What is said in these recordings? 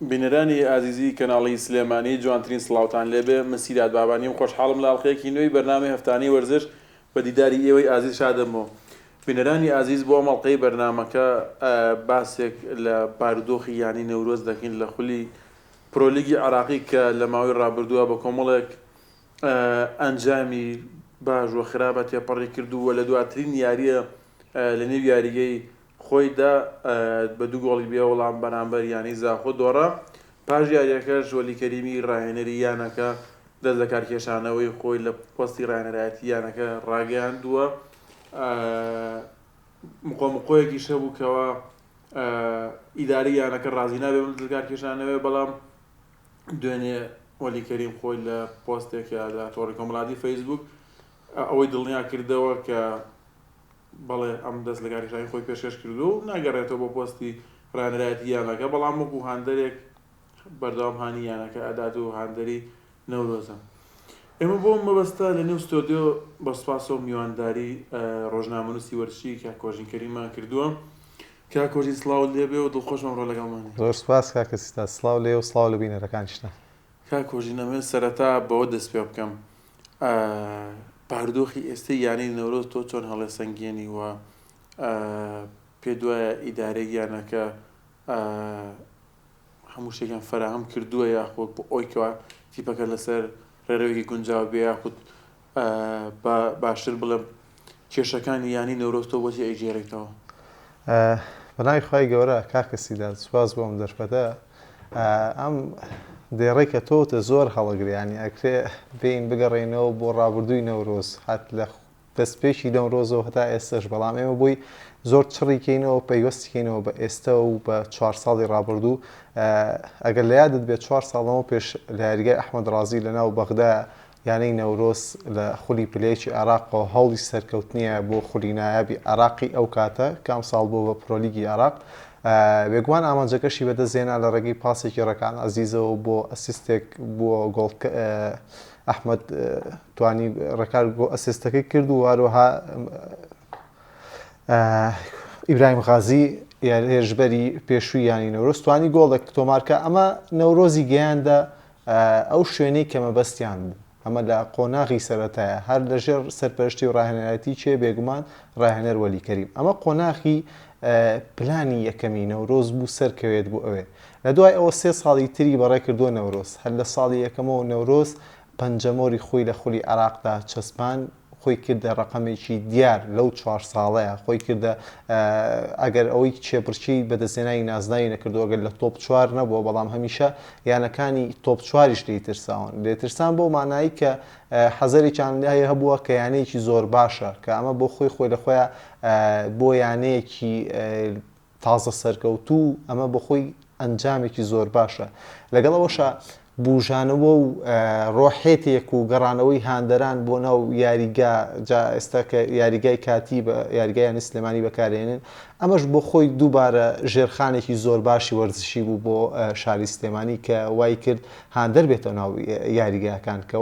بینەرانی ئازیزی کەناڵی سلێمانی جوانترین سڵاوتان لێبێ من سیداد بابانیم خۆشحاڵم لە ئەڵقەیەکی نوێی بەرنامەی هەفتانەی وەرزش بە دیداری ئێوەی ئازیز شادەبمەوە بینەرانی ئازیز بۆ ئەم ئەڵقەی بەرنامەکە باسێک لە بارودۆخی یانەی نەورۆز دەکەین لە خولی پرۆلیگی عێراقی کە لە ماوەی ڕابردووە بە کۆمەڵێک ئەنجامی باش و خراپە تێپەڕی کردووە لە دواترین یاریە لە نێو یاریگەی خۆیدا بە دوو گۆڵی بێ وەڵام بەرامبەر یانەی زاخۆ دۆڕا، پاش یارییەکەش وەلی کەریمی راهێنەری یانەکە دەست لەکارکێشانەوەی خۆی لە پۆستی راهێنەرایەتی یانەکە راگەیاندووە، مقۆمقۆیەکیش هەبوو کەوا ئیدارەی یانەکە رازی نابێت بەم دەستلەکارکێشانەوەیە، بەڵام دوێنێ وەلی کەریم خۆی لە پۆستێکە لە تۆڕی کۆمەڵاتی فەیسبوک ئەوەی دڵنیا کردەوە کە بەڵێ ئەم دەست لەکارکێشانی خۆی پێشکەش کردووە و ناگەڕێتەوە بۆ پۆستی راهێنەرایەتی یانەکە، بەڵام وەکو هاندەرێک بەردەوام هانی یانەکە ئەدات و هاندەری نەورۆزە. ئێمە بۆ مەبەستە لە نێو ستۆدیۆ بە سوپاسەوە میوانداری ڕۆژنامەنووسی وەرزشی کاک کۆژین کەریممان کردووە. کاک کۆژین سڵاوت لێبێ و دڵخۆشم ئەمڕۆ لەگەڵمانی. زۆر سوپاس کاکە سیتا، سڵاو لێ و سڵاو لە بینەرەکانیشتان. کاک کۆژین ئەمەوێت سەرەتا بەوە دەست پێ بکەم بارودۆخی ئێستەی یانەی نەورۆز تۆ چۆن هەڵێسەنگێنی و پێت وایە ئیدارەی یانەکە هەموو شتێکیان فەراهەم کردووە یاخود بۆ ئەوی کەوا تیپەکە لەسەر ڕێڕەوێکی گونجاو بێ یاخود بە باشتر بڵێم کێشەکانی یانەی نەورۆز تۆ بۆچی ئەیگێڕیتەوە؟ بەناوی خوای گەورە کاکە سیداد سوپاس بۆ ئەم دەرفەتە ئەم دێڕەی کە تۆتە زۆر هەڵەگرێ ینی ئەکرێ بێین بگەڕێینەوە بۆ ڕابردووی نەورۆز هەت لە دەستپێکی نەورۆزەوە هەتا ئێستەش بەڵام ئێمە بۆی زۆر چڕی کەینەوە پەیوەستی کەینەوە بە ئێستە و بە چوار ساڵی ڕابردوو ئەگەر لە یادت بێت چوار ساڵەوە پێش لە یاریگای ئەحمەد ڕازی لە ناو بەغدا یانەی نەورۆز لە خولی پلەیەکی عێراقەوە هەوڵی سەرکەوتنیە بۆ خولی نایابی عێراقی ئەو کاتە کە ئەمساڵ بووە بە پرۆلیگی عێراق. بێگومان ئامانجەکەشی بەدەستهێنا لە ڕێگەی پاسێکی ڕێکان عەزیزەوە بۆ ئەسیستێک بۆ گۆڵ ئەحمەد توانی ڕێکار گۆ ئەسیستەکەی کرد و هەروەها ئیبراهیم غازی هێرشبەری پێشووی یانی نەورۆز توانی گۆڵێک تۆمارکە ئەمە نەورۆزی گەیاندە ئەو شوێنەی کە مەبەستیان بوو. ئەمە لە قۆناغی سەرەتایە، هەر لە ژێر سەرپەرشتی و ڕاهێنەرایەتی کێ؟ بێگومان ڕاهێنەر وەلی کەریم. ئەمە قۆناغی پلانی یەکەمی نەورۆز بوو سەرکەوێت بۆ ئەوێ. لە دوای ئەوە سێ ساڵی تری بەڕێ کردووە نەورۆز. هەر لە ساڵی یەکەمەوە نەورۆز پەنجەمۆری خۆی لە خولی عێراقدا چەسپاند، خۆی کردە ڕەقەمێکی دیار لەو چوار ساڵەیە خۆی کردە ئەگەر ئەوەی کێبڕکێی بەدەستهێنانی نازناوی نەکردو ئەگەر لە تۆپ چوار نەبووە بەڵام هەمیشە یانەکانی تۆپ چواریش لێی ترساون لێ ترسان بەو مانایی کە حەزەرێکیان لای هەبووە کە یانەیەکی زۆر باشە کە ئەمە بۆ خۆی خۆی لە خۆیان بۆ یانەیەکی تازە سەرکەوتوو ئەمە بۆ خۆی ئەنجامێکی زۆر باشە لەگەڵ ئەوەشا بوژانەوە و ڕۆحێتێک و گەڕانەوەی هاندەران بۆ ناو یاریگا جا ئێستا کە یاریگای کاتی بە یاریگای یانەی سلێمانی بەکارێنن ئەمەش بۆ خۆی دووبارە ژێرخانێکی زۆر باشی وەرزشی بوو بۆ شاری سلێمانی کە وای کرد هاندەر بێتەوە ناو یاریگاکان کە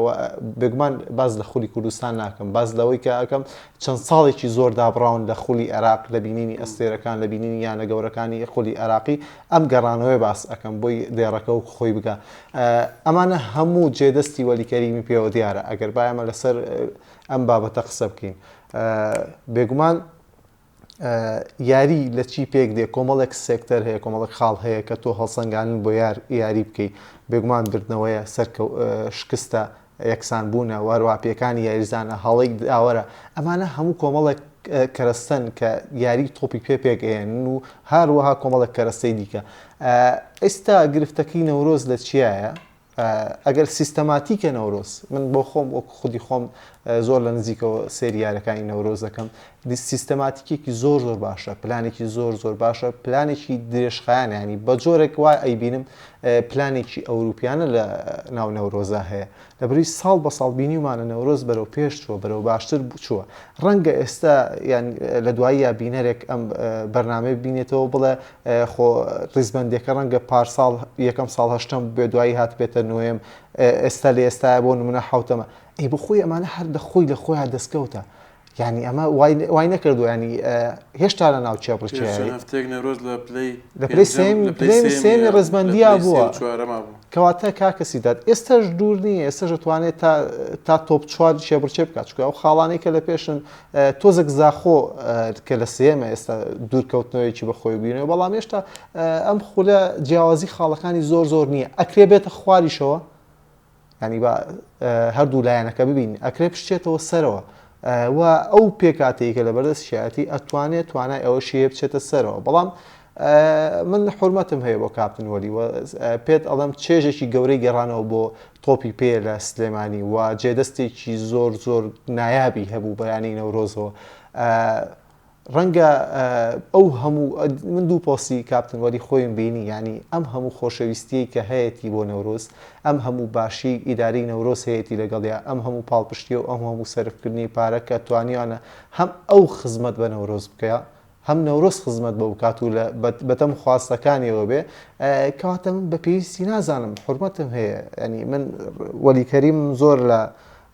بێگومان باز لە خولی کوردستان ناکەم باز لەوەی کە ئەکەم چەند ساڵێکی زۆر دابڕاون لە خولی عێراق لە بینینی ئەستێرەکان لە بینینی یانە گەورەکانی خولی عێراقی ئەم گەڕانەوەی باس ئەکەم بۆی دێڕەکە و خۆی بگا ئەمانە هەموو جێدەستی وەلی کەریمی پێوە دیارە ئەگەر با ئێمە لەسەر ئەم بابەتە قسە بکەین بێگومان یاری لە چی پێک دێ کۆمەڵێک سێکتەر هەیە کۆمەڵێک خاڵ هەیە کە تۆ هەڵسەنگانن بۆ یار یاری بکەی بێگومان بردنەوەیە سەرکە شکستە یەکسان بوونە و هەروەها پێکانی یاریزانە هەڵەی داوەرە ئەمانە هەموو کۆمەڵێک کەرەستەن کە یاری تۆپی پێ پێک ئەیەنن و هەروەها کۆمەڵێک کەرەستەی دیکە ئێستا گرفتەکەی نەورۆز لە چیایە ئەگەر سیستەماتیکە نەورۆز من بۆ خۆم وەک خودی خۆم زۆر لە نزیکەوە سێری یارەکانی نەورۆز دەکەم سیستەماتیکێکی زۆر زۆر باشە پلانێکی زۆر زۆر باشە پلانێکی درێژخایەن ینی بە جۆرێک وای ئەیبینم پلانێکی ئەوروپیانە لە ناو نەورۆزا هەیە لەبری ساڵ بە ساڵ بینیومانە نەورۆز بەرەو پێش چووە بەرەو باشتر چووە ڕەنگە ئێستا یان لە دواییە بینەرێک ئەم بەرنامەی بینێتەوە بڵێ خۆ ڕیزبەندیەکە ڕەنگە پارساڵ یەکەم ساڵ هەشتەم بێ دوایی هاتبێتە نۆیەم ئێستا لە ئێستایا بۆ نمونە حەوتەمە ئەی بۆ خۆی ئەمانە هەر لە خۆی لە خۆیان دەستکەوتە. یانی ئەمە وای وای نەکردووە ینی هێشتا لە ناو چێبڕکێ هەفتەیەک نەورۆز لە پلەی لە پلەی سێم پلەی سێمی ڕێزبەندیا بووە کەواتە کاکە سیداد ئێستاش دوور نییە ئێستاش دەتوانێت تا تا تۆپ چوار چێبڕکێ بکات چونکە ئەو خاڵانەی کە لە پێشن تۆزێک زاخۆ کە لە سێمە ئێستا دوورکەوتنەوەیەکی بەخۆی بینەوە بەڵام هێشتا ئەم خولە جیاوازی خاڵەکانی زۆر زۆر نییە ئەکرێ بێتە خواریشەوە یانی با هەردوو لایەنەکە ببینین ئەکرێ بشچێتەوە سەرەوە و ئەو پێکاتەی کە لەبەردەست شایەتی ئەتوانێت توانای ئەوەشی هەیە بچێتە سەرەوە بەڵام من حرمەتم هەیە بۆ کاپتن وەلی و پێت ئەڵێم چێژێکی گەورەی گەڕانەوە بۆ تۆپی پێ لە سلێمانی و جێدەستێکی زۆر زۆر نایابی هەبوو بەیانی نەورۆزەوە ڕەنگە ئەو هەموو من دوو پۆستی کاپتن وەلی خۆیم بینی یانی ئەم هەموو خۆشەویستیەی کە هەیەتی بۆ نەورۆز ئەم هەموو باشیەی ئیدارەی نەورۆز هەیەتی لەگەڵیا ئەم هەموو پاڵپشتیە و ئەم هەموو سەرفکردنی پارە کە توانیوانە هەم ئەو خزمەت بە نەورۆز بکە هەم نەورۆز خزمەت بۆ بکات و لە بەتەم خواستەکانیەوە بێ کەواتە من بە پێویستی نازانم حورمەتم هەیە ینی من وەلی کەریم زۆر لە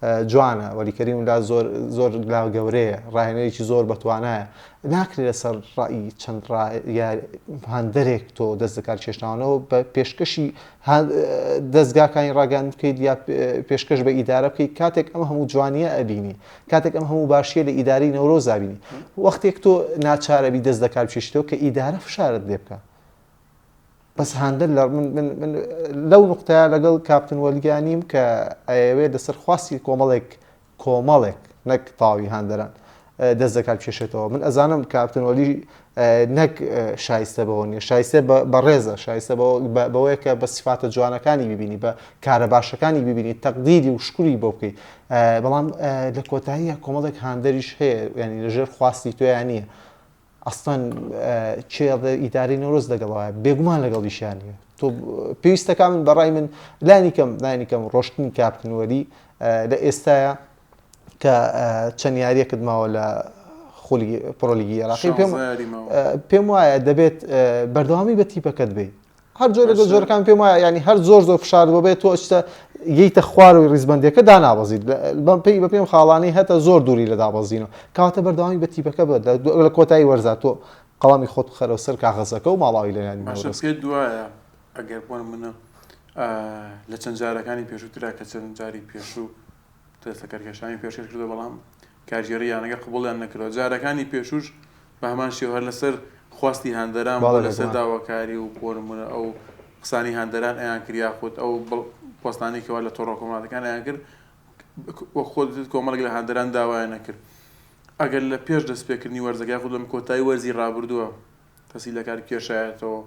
جوانە وەلی کەریم لا زۆر زۆر لا گەورەیە ڕاهێنەرێکی زۆر بەتوانایە ناکرێت لەسەر ڕئی چەند هاندەرێک تۆ دەست دەکار کێشناوەوە بە پێشکەشی دەستگاکانی ڕاگەیان بکەیت یا پێشکەش بە ئیدارە بکەیت کاتێک ئەم هەموو جوانیە ئەبینی کاتێک ئەم هەموو باشیە لە ئیداری نەورۆزابینی وەختێک تۆ ناچارەبی دەست دەکار بکێشیتەوە کە ئیدارە فشارت لێ بکە بەس هاندەر لە من من من لەو نوقتەیە لەگەڵ کاپتن وەلگیا نیم کە ئەیەوێت لەسەر خواستی کۆمەڵێک کۆمەڵێک نەک تاوی هاندەران دەست دەکات بکێشێتەوە من ئەزانم کاپتن وەلی نەک شایستە بەوە نیە شایستە بەڕێزە شایستە بەوەیە کە بە سیفاتە جوانەکانی ببینی بە کارە باشەکانی ببینی تەقدیری و شکری بۆ بکەیت بەڵام لە کۆتاییە کۆمەڵێک هاندەریش هەیە ینی لەژێر خواستی تۆیان نییە ئەسڵەن کێ ئەڵێ ئیدارەی نەورۆز لەگەڵ ئەوایە بێگومان لەگەڵیشیان نییە تۆ پێویستەکە من بەڕای من لانی کەم لانی کەم ڕۆشتنی کاپتن وەلی لە ئێستاە کە چەند یاریەکت ماوە لە خولی پرۆلیگی عێراقی پێم پێم وایە دەبێت بەردەوامی بە تیپەکەت بی هەر جۆرێک لە جۆرەکان پێم وایە ینی هەر زۆر زۆر فشار بۆ بێت تۆ ئەچتە یەیتە خوارەوەی ڕیزبەندیەکە دانابەزیت بەم پێی بە پێم خاڵانەی هەتە زۆر دووری لە دابەزینەوە کەواتە بەردەوامی بە تیپەکە بە لە کۆتایی وەرزا تۆ قەڵەمی خۆت بخەرەوە سەر کاغەزەکە و ماڵاوی لە یانی باشە نەورۆز پێت وایە ئەگەر بۆ نمونە لە چەند جارەکانی پێشووترا کە چەند جاری پێشوو دەستەکارکێشانی پێشکەش کردووە بەڵام کارگێڕی یانەکە قبوڵیان نەکردووە جارەکانی پێشووش بە هەمان شێوە هەر لەسەر خواستی هاندەران بوو لەسەر داواکاری و بۆ نمونە ئەو قسانی هاندەران ئەیان کرد یاخود ئەو پۆستانەی کەوا لە تۆڕە کۆمەڵاتەکان ئەیان کرد وەک خۆت کۆمەڵێک لە هاندەران داوایان نەکرد ئەگەر لە پێش دەستپێکردنی وەرزەکە یاخود لەم کۆتایی وەرزی ڕابردووە دەستی لەکار کێشایەتەوە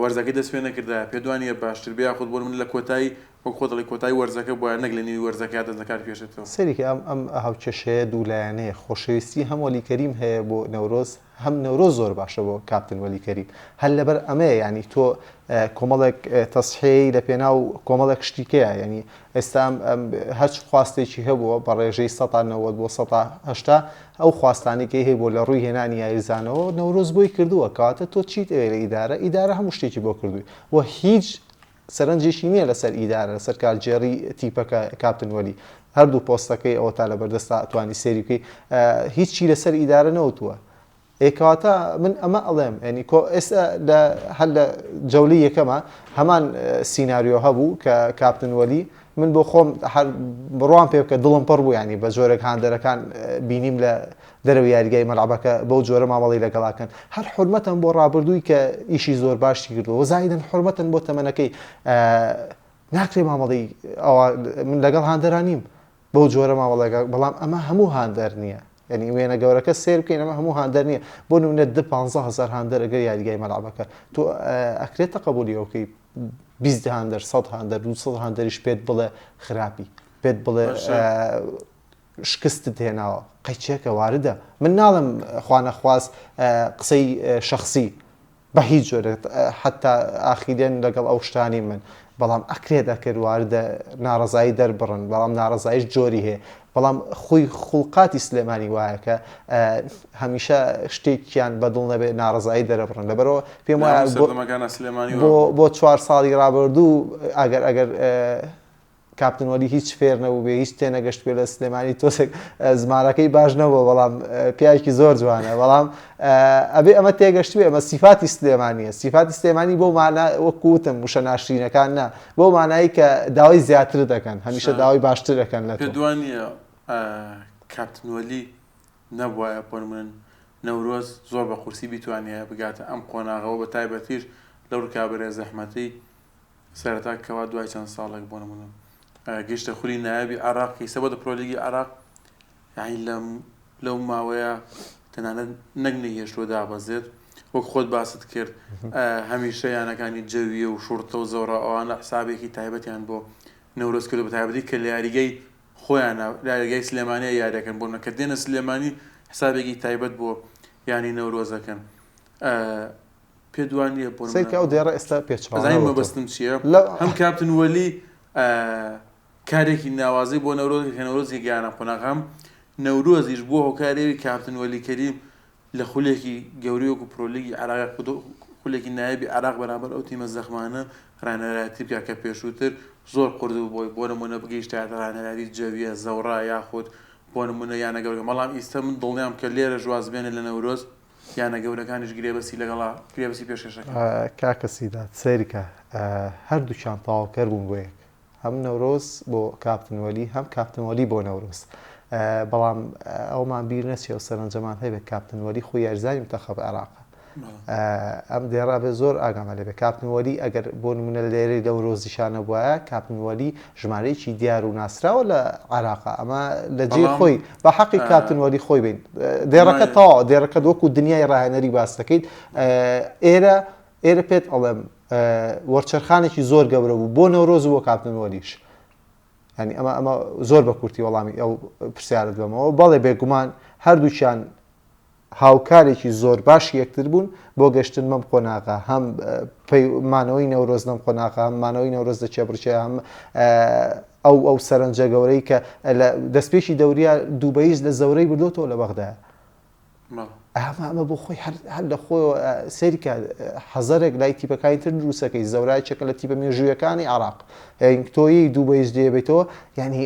وەرزەکەی دەست پێ نەکردایە پێت وانیە باشتر بێ یاخود بۆ نمونە لە کۆتایی وەک خۆت دەڵێی کۆتایی وەرزەکە بوایە نەک لە نیوی وەرزەکەیا دەست لەکار بکێشێتەوە. سەیری کە ئەم ئەم هاوکێشەیە دوو لایەنەیە خۆشەویستی هەم وەلی کەریم هەیە بۆ نەورۆز هەم نەورۆز زۆر باشە بۆ کاپتن وەلی کەریم هەر لەبەر ئەمەیە یانی تۆ کۆمەڵێک تەسحیەی لە پێناو کۆمەڵێک شتیکەیە یانی ئێستا ئەم هەرچ خواستێکی هەبووە بە ڕێژەی 90 بۆ 80 ئەو خواستانەی کە هەیبووە لە ڕووی هێنانی یاریزانەوە نەورۆز بۆی کردووە کەواتە تۆ چیت ئەوێ لە ئیدارە ئیدارە هەموو شتێکی بۆ کردووی و هیچ سەرنجێکی نییە لەسەر ئیدارە لەسەر کارگێڕی تیپەکە کاپتن وەلی هەردوو پۆستەکەی ئەوە تا لەبەردەستا ئەتوانی سەیری بکەی هیچی لەسەر ئیدارە نەوتووە ئێ کەواتە من ئەمە ئەڵێم یعنی کۆ ئێستا لە هەر لە جەولی یەکەمە هەمان سیناریۆ هەبوو کە کاپتن وەلی من بۆ خۆم هەر بڕوام پێ بکە دڵم پڕ بوو ینی بە جۆرێک هاندەرەکان بینیم لە دەرەوە یاریگای مەلعبەکە بەو جۆرە مامەڵی لەگەڵاکەن هەر حرمەتم بۆ ڕابردووی کە ئیشی زۆر باشی کردووە زایدن حرمەتن بۆ تەمەنەکەی ناکرێ مامەڵی ئەوە من لەگەڵ هاندەرانیم بەو جۆرە مامەڵەکە بەڵام ئەمە هەموو هاندەر نییە یعنی وێنە گەورەکە سێر بکەین ئەمە هەموو هاندەر نییە بۆ نمونە دە پانزە هەزار هاندەر ئەگەر یاریگای مەلعەبەکە تۆ ئەکرێت تەقەبولی ئەوکەی 20 هاندەر 100 هاندەر 200 هاندەریش پێت بڵێ خراپی پێت بڵێ شکستت هێناوە قەیچێکە واردە من ناڵم خوانەخواست قسەی شخصی بە هیچ جۆرێک حەتا ئاخیرێن لەگەڵ ئەو شتانەی من بەڵام ئەکرێت ئەکرد واردە ناڕەزایی دەربڕن بەڵام ناڕەزایش جۆری هەیە بەڵام خۆی خوڵقاتی سلێمانی وایە کە هەمیشە شتێکیان بەدڵ نەبێ ناڕەزایی دەرەبڕن لەبەرەوە پێم وایە بۆ چوار ساڵی ڕابردوو ئەگەر ئەگەر کاپتن وەلی هیچ فێر نەبووبێ هیچ تێنەگەشتبێ لە سلێمانی تۆزێک زمانەکەی باش نەبووە بەڵام پیاوێکی زۆر جوانە بەڵام ئەبێ ئەمە تێگەشتبێ ئەمە سیفاتی سلێمانیە سیفاتی سلێمانی بۆ مانا وەکو وتم وشە ناشرینەکان نا بۆ مانایی کە داوای زیاتر دەکەن هەمیشە داوای باشتر دەکەن لە تۆ. پێت وانییە کاپتن وەلی نەبوایە بۆ نمونە نەورۆز زۆر بە قورسی بیتوانیایە بگاتە ئەم قۆناغەوە بە تایبەتیش لەو رکابەرە زەحمەتەی سەرەتا کەوا دوای چەند ساڵێک بۆ نمونە گەیشتە خولی نایابی عێراق کە ئیستا بۆتە پرۆلیگی عێراق یعنی لەم لەو ماوەیە تەنانەت نەک نەیهێشتووە دابەزێت وەک خۆت باست کرد هەمیشە یانەکانی جەویە و شوڕتە و زەوڕا ئەوانە حسابێکی تایبەتیان بۆ نەورۆز کردو بە تایبەتی کە لە یاریگەی خۆیانە لە یاریگای سلێمانیە یاریەکەن بۆ کە دێنە سلێمانی حسابێکی تایبەت بۆ یانی نەورۆزەکەن پێت وا نییە بۆ سەیرکە ئەو دێڕە ئێستا پێچەوانە ئەزانی مەبەستم چییە هەم کاپتن وەلی کارێکی ناوازەی بۆ نەورۆز کە نەورۆزی گەیانە قۆناغ هەم نەورۆزیش بووە هۆکارێوی کاپتن وەلی کەریم لە خولێکی گەورەی وەکو پرۆلیگی عێراق خولێکی نایابی عێراق بەرامبەر ئەو تیمە زەخمانە ڕانەرایەتی بکات کە پێشووتر زۆر قورس بوو بۆی بۆ نمونە بگەیشتایەتە ڕانەرایەتی جەویە زەوڕا یاخود بۆ نمونە یانە گەورەکە بەڵام ئیستا من دڵنیام کە لێرەش واز بێنێ لە نەورۆز یانە گەورەکانیش گرێبەستی لەگەڵا گرێبەستی پێشکەشەکەن. کاکە سیداد سەیرکە هەردووکیان تەواوکەر بوون بۆ یەک هەم نەورۆز بۆ کاپتن وەلی هەم کاپتن وەلی بۆ نەورۆز بەڵام ئەومان بیر نەچێ و سەرنجەمان هەبێت کاپتن وەلی خۆی یاریزانی منتەخەب عێراقە ئەم دێڕە بێ زۆر ئاگامە لێبێ کاپتن وەلی ئەگەر بۆ نمونە لێرەی نەورۆزیشا نەبوایە کاپتن وەلی ژمارەیەکی دیار و ناسراوە لە عێراقا ئەمە لە جێی خۆی بە حەقی کاپتن وەلی خۆی بین دێڕەکە تەواو دێڕەکەت وەکو دنیای ڕاهێنەری باس دەکەیت ئێرە ئێرە پێت ئەڵێم وەرچەرخانێکی زۆر گەورە بوو بۆ نەورۆز و بۆ کاپتن وەلیش ینی ئەمە ئەمە زۆر بە کورتی وەڵامی ئەو پرسیارت بەمەوە بەڵێ بێگومان هەردووکیان هاوکارێکی زۆر باشی یەکتر بوون بۆ گەشتن بەم قۆناغە هەم مانەوەی نەورۆز لەم قۆناغە هەم مانەوەی نەورۆز لە کێبڕکێ هەم ئەو ئەو سەرنجە گەورەی کە لە دەستپێکی دەوریا دووبەیز لە زەورەی بردۆتەوە لە بەغدایە ئەمە ئەمە بۆ خۆی هەر لە خۆی سەیرکە حەزەرێک لای تیپەکانی تر دروستەکەی زەورایچێکە لە تیپە مێژوویەکانی عراق تۆی دووبەیز دێبێتەوە یانی.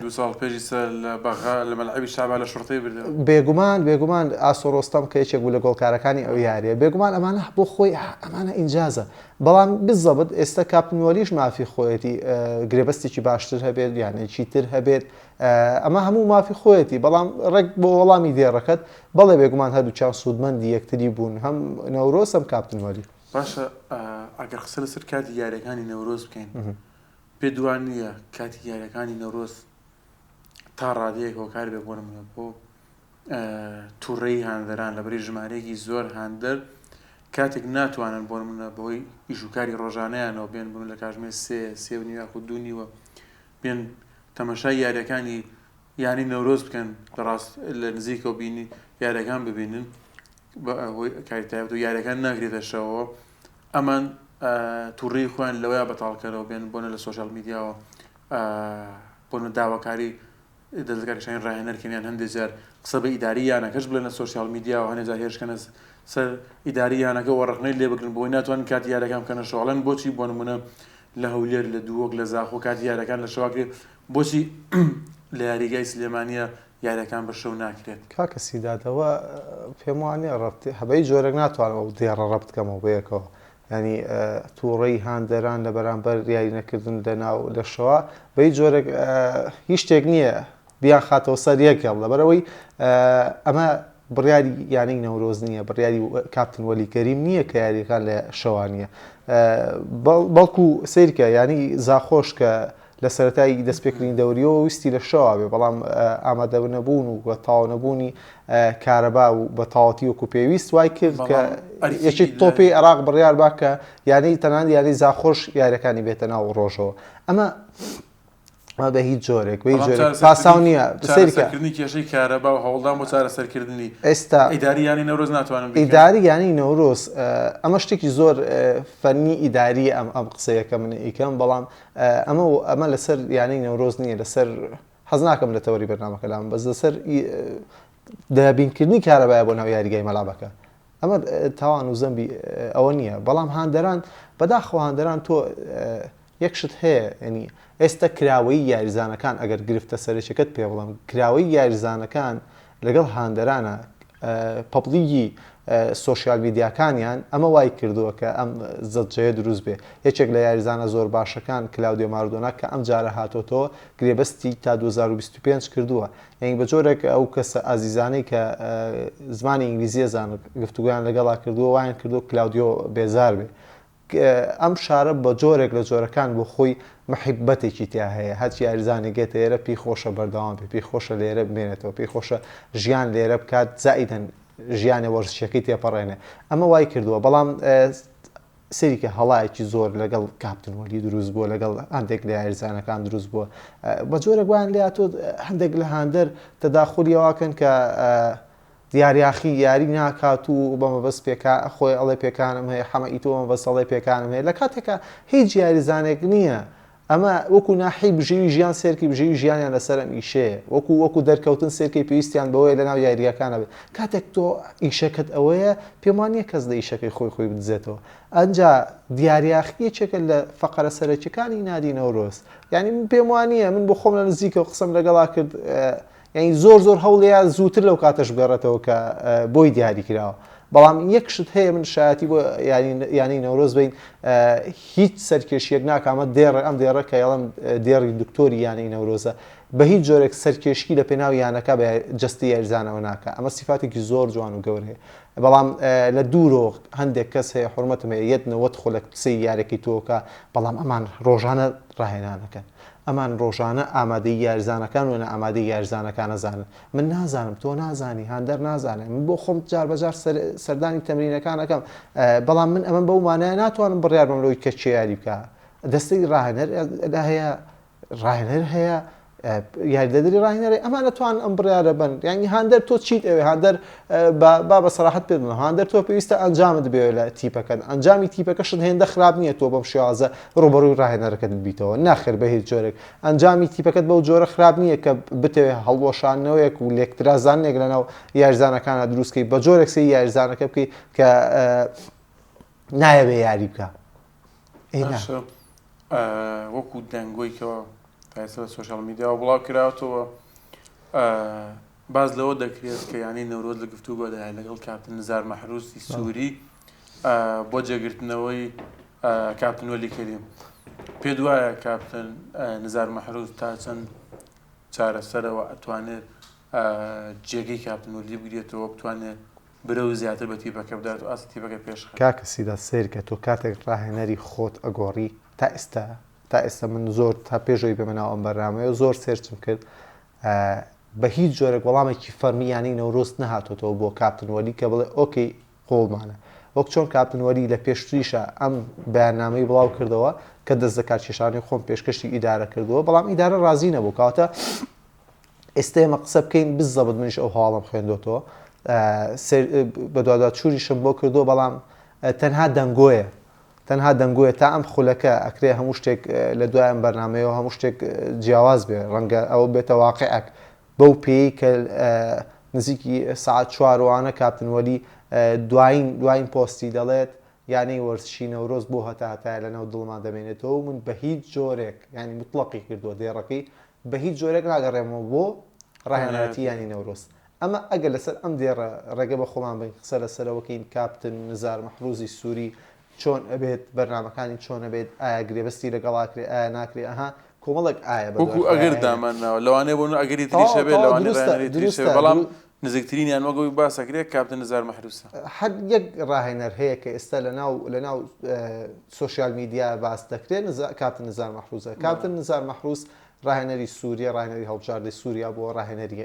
دوو ساڵ پێش ئیستا لە بەغا لە مەلعەبی شەعبا لە شوڕتەی بردەوە. بێگومان بێگومان ئاسۆ ڕۆستەم کە یەکێک بوو لە گۆڵکارەکانی ئەو یاریە بێگومان ئەمانە بۆ خۆی ئەمانە ئینجازە بەڵام بزەبت ئێستا کاپتن وەلیش مافی خۆیەتی گرێبەستێکی باشتر هەبێت یانێکی تر هەبێت ئەمە هەموو مافی خۆیەتی بەڵام ڕێک بۆ وەڵامی دێڕەکەت بەڵێ بێگومان هەردووکیان سوودمەندی یەکتری بوون هەم نەورۆز هەم کاپتن وەلی. باشە ئەگەر قسە لەسەر کاتی یاریەکانی نەورۆز بکەین پێت وا نییە کاتی یاریەکانی نەورۆز تا ڕادەیەک هۆکار بێ بۆ نمونە بۆ تووڕەی هاندەران لەبەری ژمارەیەکی زۆر هاندەر کاتێک ناتوانن بۆ نمونە بەهۆی ئیشوکاری ڕۆژانەیانەوە بێن بن لە کاژمێر سێ سێ و نیو یاخود دوو نیوە بێن تەمەشای یاریەکانی یانی نەورۆز بکەن لە ڕاست لە نزیکەوە بینی یاریەکان ببینن بە هۆی کاری تایبەت و یاریەکان ناکرێتە شەوەوە ئەمان توڕی خۆیان لەوەیا بەتاڵکەرەوە بێن بۆنە لە سۆشیال میدیاوە بۆنە داواکاری دەستەکارکشانی ڕاهێنەر کەن یان هەندێک جار قسە بە ئیداری یانەکەش بڵێن لە سۆشیال میدیاوە هەندێک جار هێرشکەنە سەر ئیداری یانەکە وە ڕەخنەی لێ بگرن بۆی ناتوانن کاتی یاریەکان بکەنە شەو ئەڵێن بۆچی بۆ نمونە لە هەولێر لە دووەک لە زاخۆ کاتی یاریەکان لە شەوا کرێت بۆچی لە یاریگای سلێمانیە یاریەکان بە شەو ناکرێت؟ کاکە سیداد ئەوە پێم وانیە ڕەبت هەبە هیچ جۆرێک ناتوانم ئەو دێڕە ڕەبت کەمەوە بەیەکەوە یانی تووڕەی هاندەران لە بەرامبەر یاری نەکردن لە ناو لە شەوا بە هیچ جۆرێک هیچ شتێک نییە بیان خاتەوە سەر یەک هێڵ لەبەرئەوەی ئەمە بڕیاری یانەی نەورۆز نییە بڕیاری کاپتن وەلی کەریم نییە کە یاریەکان لە شەوا نییە بەڵکو سیرکە ینی زاخۆش کە لە سەرەتای دەستپێکردنی دەوریەوە ویستی لە شەوا بێ بەڵام ئامادە نەبوون و بە تەواو نەبوونی کارەبا و بە تەواوەتی وەکو پێویست وای کرد کە یەکێتی تۆپی عێراق بڕیار با کە یانەی تەنانەت یانەی زاخۆش یاریەکانی بێتە ناو ڕۆژەوە ئەمە ئەمە بە هیچ جۆرێک بە هیچ جۆرێک پاساو نییە چارەسەرکردنی کێشەی کارەبا و هەوڵدان بۆ چارەسەرکردنی ئێستا ئیداری یانەی نەورۆز ناتوانن بیکەن. ئیداری یانەی نەورۆز ئەمە شتێکی زۆر فەنی ئیداریە ئەم ئەم قسەیە کە من ئیکەم بەڵام ئەمە ئەمە لەسەر یانەی نەورۆز نییە لەسەر حەز ناکەم لە تەوەری بەرنامەکە لام بەس لەسەر دابینکردنی کارەبایە بۆ ناو یاریگای مەلعەبەکە ئەمە تاوان و زەمبی ئەوە نییە بەڵام هاندەران بەداخەوە هاندەران تۆ. یەک شت هەیە یعنی ئێستا کراوەیی یاریزانەکان ئەگەر گرفتە سەرەکیەکەت پێ بڵێم کراوەیی یاریزانەکان لەگەڵ هاندەرانە public ی سۆشیال میدیاکانیان ئەمە وای کردووە کە ئەم زەجەیە دروست بێ یەکێک لە یاریزانە زۆر باشەکان کلاودیۆ ماردۆنا کە ئەم جارە هاتۆتەوە گرێبەستی تا 2025 کردووە یعنی بە جۆرێک ئەو کەسە ئازیزانەی کە زمانی ئینگلیزیە زان گفتوگۆیان لەگەڵا کردووە وایان کردووە کلاودیۆ بێزار بێ ئەم شارە بە جۆرێک لە جۆرەکان بۆ خۆی محیبەتێکی تیا هەیە، هەرچ یاریزانێک یەتە ئێرە پێی خۆشە بەردەوام بێ، پێی خۆشە لێرە بمێنێتەوە، پێی خۆشە ژیان لێرە بکات، زائیدەن ژیانە وەرزشیەکەی تێپەڕێنێ. ئەمە وای کردووە، بەڵام سەیری کە هەڵایەکی زۆر لەگەڵ کاپتن وەلی دروست بووە، لەگەڵ هەندێک لە یاریزانەکان دروست بووە، بە جۆرێک وایان لێهاتووە هەندێک لە هاندەر تەداخولی ئەوە کەن کە دیار یاخی یاری ناکات و بە مەبەست پێکا خۆی ئەڵێ پێکانم هەیە حەمە ئیتۆ بە مەبەست ئەڵێ پێکانم هەیە لە کاتێکا هیچ یاریزانێک نییە ئەمە وەکو ناحی بژێوی ژیان سێرکی بژێوی ژیانیان لەسەر ئەم ئیشەیە وەکو وەکو دەرکەوتن سێرکەی پێویستیان بەوەیە لەناو یاریگاکانە بێت کاتێک تۆ ئیشەکەت ئەوەیە پێم وان نییە کەس لە ئیشەکەی خۆی خۆی بدزێتەوە ئەنجا دیاریاخی یەکێکە لە فەقەرە سەرەکیەکانی نادی نەورۆز یعنی من پێم وان نییە من بۆ خۆم لە نزیکەوە قسەم لەگەڵا کرد یانی زۆر زۆر هەوڵیا زووتر لەو کاتەش بگەڕێتەوە کە بۆی دیاری کراوە بەڵام یەک شت هەیە من شایەتی بۆ یانەی نەورۆز بین هیچ سەرکێشیەک ناکامە دێڕ ئەم دێڕە کە یاڵم دێڕی دکتۆری یانەی نەورۆزە بە هیچ جۆرێک سەرکێشی لە پێناو یانەکە بە جستی یاریزانەوە ناکە ئەمە سیفاتێکی زۆر جوان و گەورەیە بەڵام لە دوورۆ هەندێک کەس هەیە حرمەتم هەیە یەت 90 خولەک قسەی یارێکی تۆکە بەڵام ئەمان ڕۆژانە ڕاهێنانەکەن ئەمان ڕۆژانە ئامادەیی یاریزانەکان و نائامادەیی یاریزانەکان ئەزانن. من نازانم، تۆ نازانی، هاندەر نازانێ. من بۆ خۆم جار بە جار سەردانی تەمرینەکان ئەکەم، بەڵام من ئەمە بەو مانایە ناتوانم بڕیار بەم لەوەی کە کێ یاری بکا. دەستەی ڕاهێنەر هەیە، ڕاهێنەر هەیە، یاریدەدەری ڕاهێنەر هەیە، ئەمان ئەتوانن ئەم بڕیارە بەن. یانی هاندەر تۆ چیت ئەوێ؟ هاندەر با بە سەراحەت پێت بڵێم، هاندەر تۆ پێویستە ئەنجامت بێ لە تیپەکەت. ئەنجامی تیپەکەشت هێندە خراپ نییە تۆ بەم شێوازە ڕووبەڕووی ڕاهێنەرەکەت ببیتەوە؟ نەخێر بە هیچ جۆرێک. ئەنجامی تیپەکەت بەو جۆرە خراپ نییە کە بتەوێت هەڵوەشاندنەوەیەک و لێکترازاندنێک لەناو یاریزانەکانا دروست بکەیت، بە جۆرێک سەیری یاریزانەکە بکەیت کە نایەوێت یاری بکا. ئەی نا. باشە وەکو دەنگۆی کەوا تا ئێستا لە سۆشیال میدیاوە بڵاو کراوەتەوە باس لەوە دەکرێت کە یانەی نەورۆز لە گفتوگۆدایە لەگەڵ کاپتن نزار مەحروسی سووری بۆ جێگرتنەوەی کاپتن وەلی کەریم. پێت وایە کاپتن نزار مەحروس تا چەند چارەسەرەوە ئەتوانێت جێگەی کاپتن وەلی بگرێتەوە بتوانێت برەو زیاتر بە تیپەکە بدات و ئاستی تیپەکە پێشخات؟ کاکە سیدا سەیرکە تۆ کاتێک ڕاهێنەری خۆت ئەگۆڕی تا ئێستا تا ئێستا من زۆر تا پێش ئەوەی بێمە ناو ئەم بەرنامەیە زۆر search م کرد بە هیچ جۆرێک وەڵامێکی فەرمی یانەی نەورۆز نەهاتۆتەوە بۆ کاپتن وەلی کە بڵێ okay قبوڵمانە وەک چۆن کاپتن وەلی لە پێشتریشا ئەم بەیاننامەی بڵاو کردەوە کە دەست لەکارکێشانەوەی خۆم پێشکەشی ئیدارە کردووە بەڵام ئیدارە ڕازی نەبوو کەواتە ئێستا ئێمە قسە بکەین بزەبت منیش ئەو هەواڵم خوێندۆتەوە بەدواداچوونیشم بۆ کردووە بەڵام تەنها دەنگۆیە تەنها دەنگۆیە تا ئەم خولەکە ئەکرێ هەموو شتێک لە دوای ئەم بەرنامەیەوە هەموو شتێک جیاواز بێ ڕەنگە ئەوە بێتە واقعەک بەو پێیەی کە نزیکی سەعات چواروانە کاپتن وەلی دوایین دوایین پۆستی دەڵێت یانەی وەرزشی نەورۆز بۆ هەتا هەتایە لەناو دڵمان دەمێنێتەوە و من بە هیچ جۆرێک یانی متڵەقی کردووە دێڕەکەی بە هیچ جۆرێک ناگەڕێمەوە بۆ ڕاهێنەرایەتی یانەی نەورۆز ئەمە ئەگەر لەسەر ئەم دێڕە ڕێگە بە خۆمان بەین قسە لەسەرەوە کەین کاپتن نزار مەحروزی سوری چۆن ئەبێت بەرنامەکانی چۆن ئەبێت ئایا گرێبەستی لەگەڵ ئاکرێ ئایا ناکرێ ئەها کۆمەڵێک ئایا بە وەکو ئەگەر دامان ناوە لەوانەیە بۆ ئەگەری تریش هەبێت لەوانەیە ڕاهێنەری تریش هەبێت بەڵام نزیکترینیان وەک ئەوەی باس ئەکرێت کاپتن نزار مەحروسە. هەر یەک ڕاهێنەر هەیە کە ئێستا لەناو لەناو سۆشیال میدیا باس دەکرێت کاپتن نزار مەحروسە کاپتن نزار مەحروس ڕاهێنەری سوریە، ڕاهێنەری هەڵبژاردەی سوریا بووە، ڕاهێنەری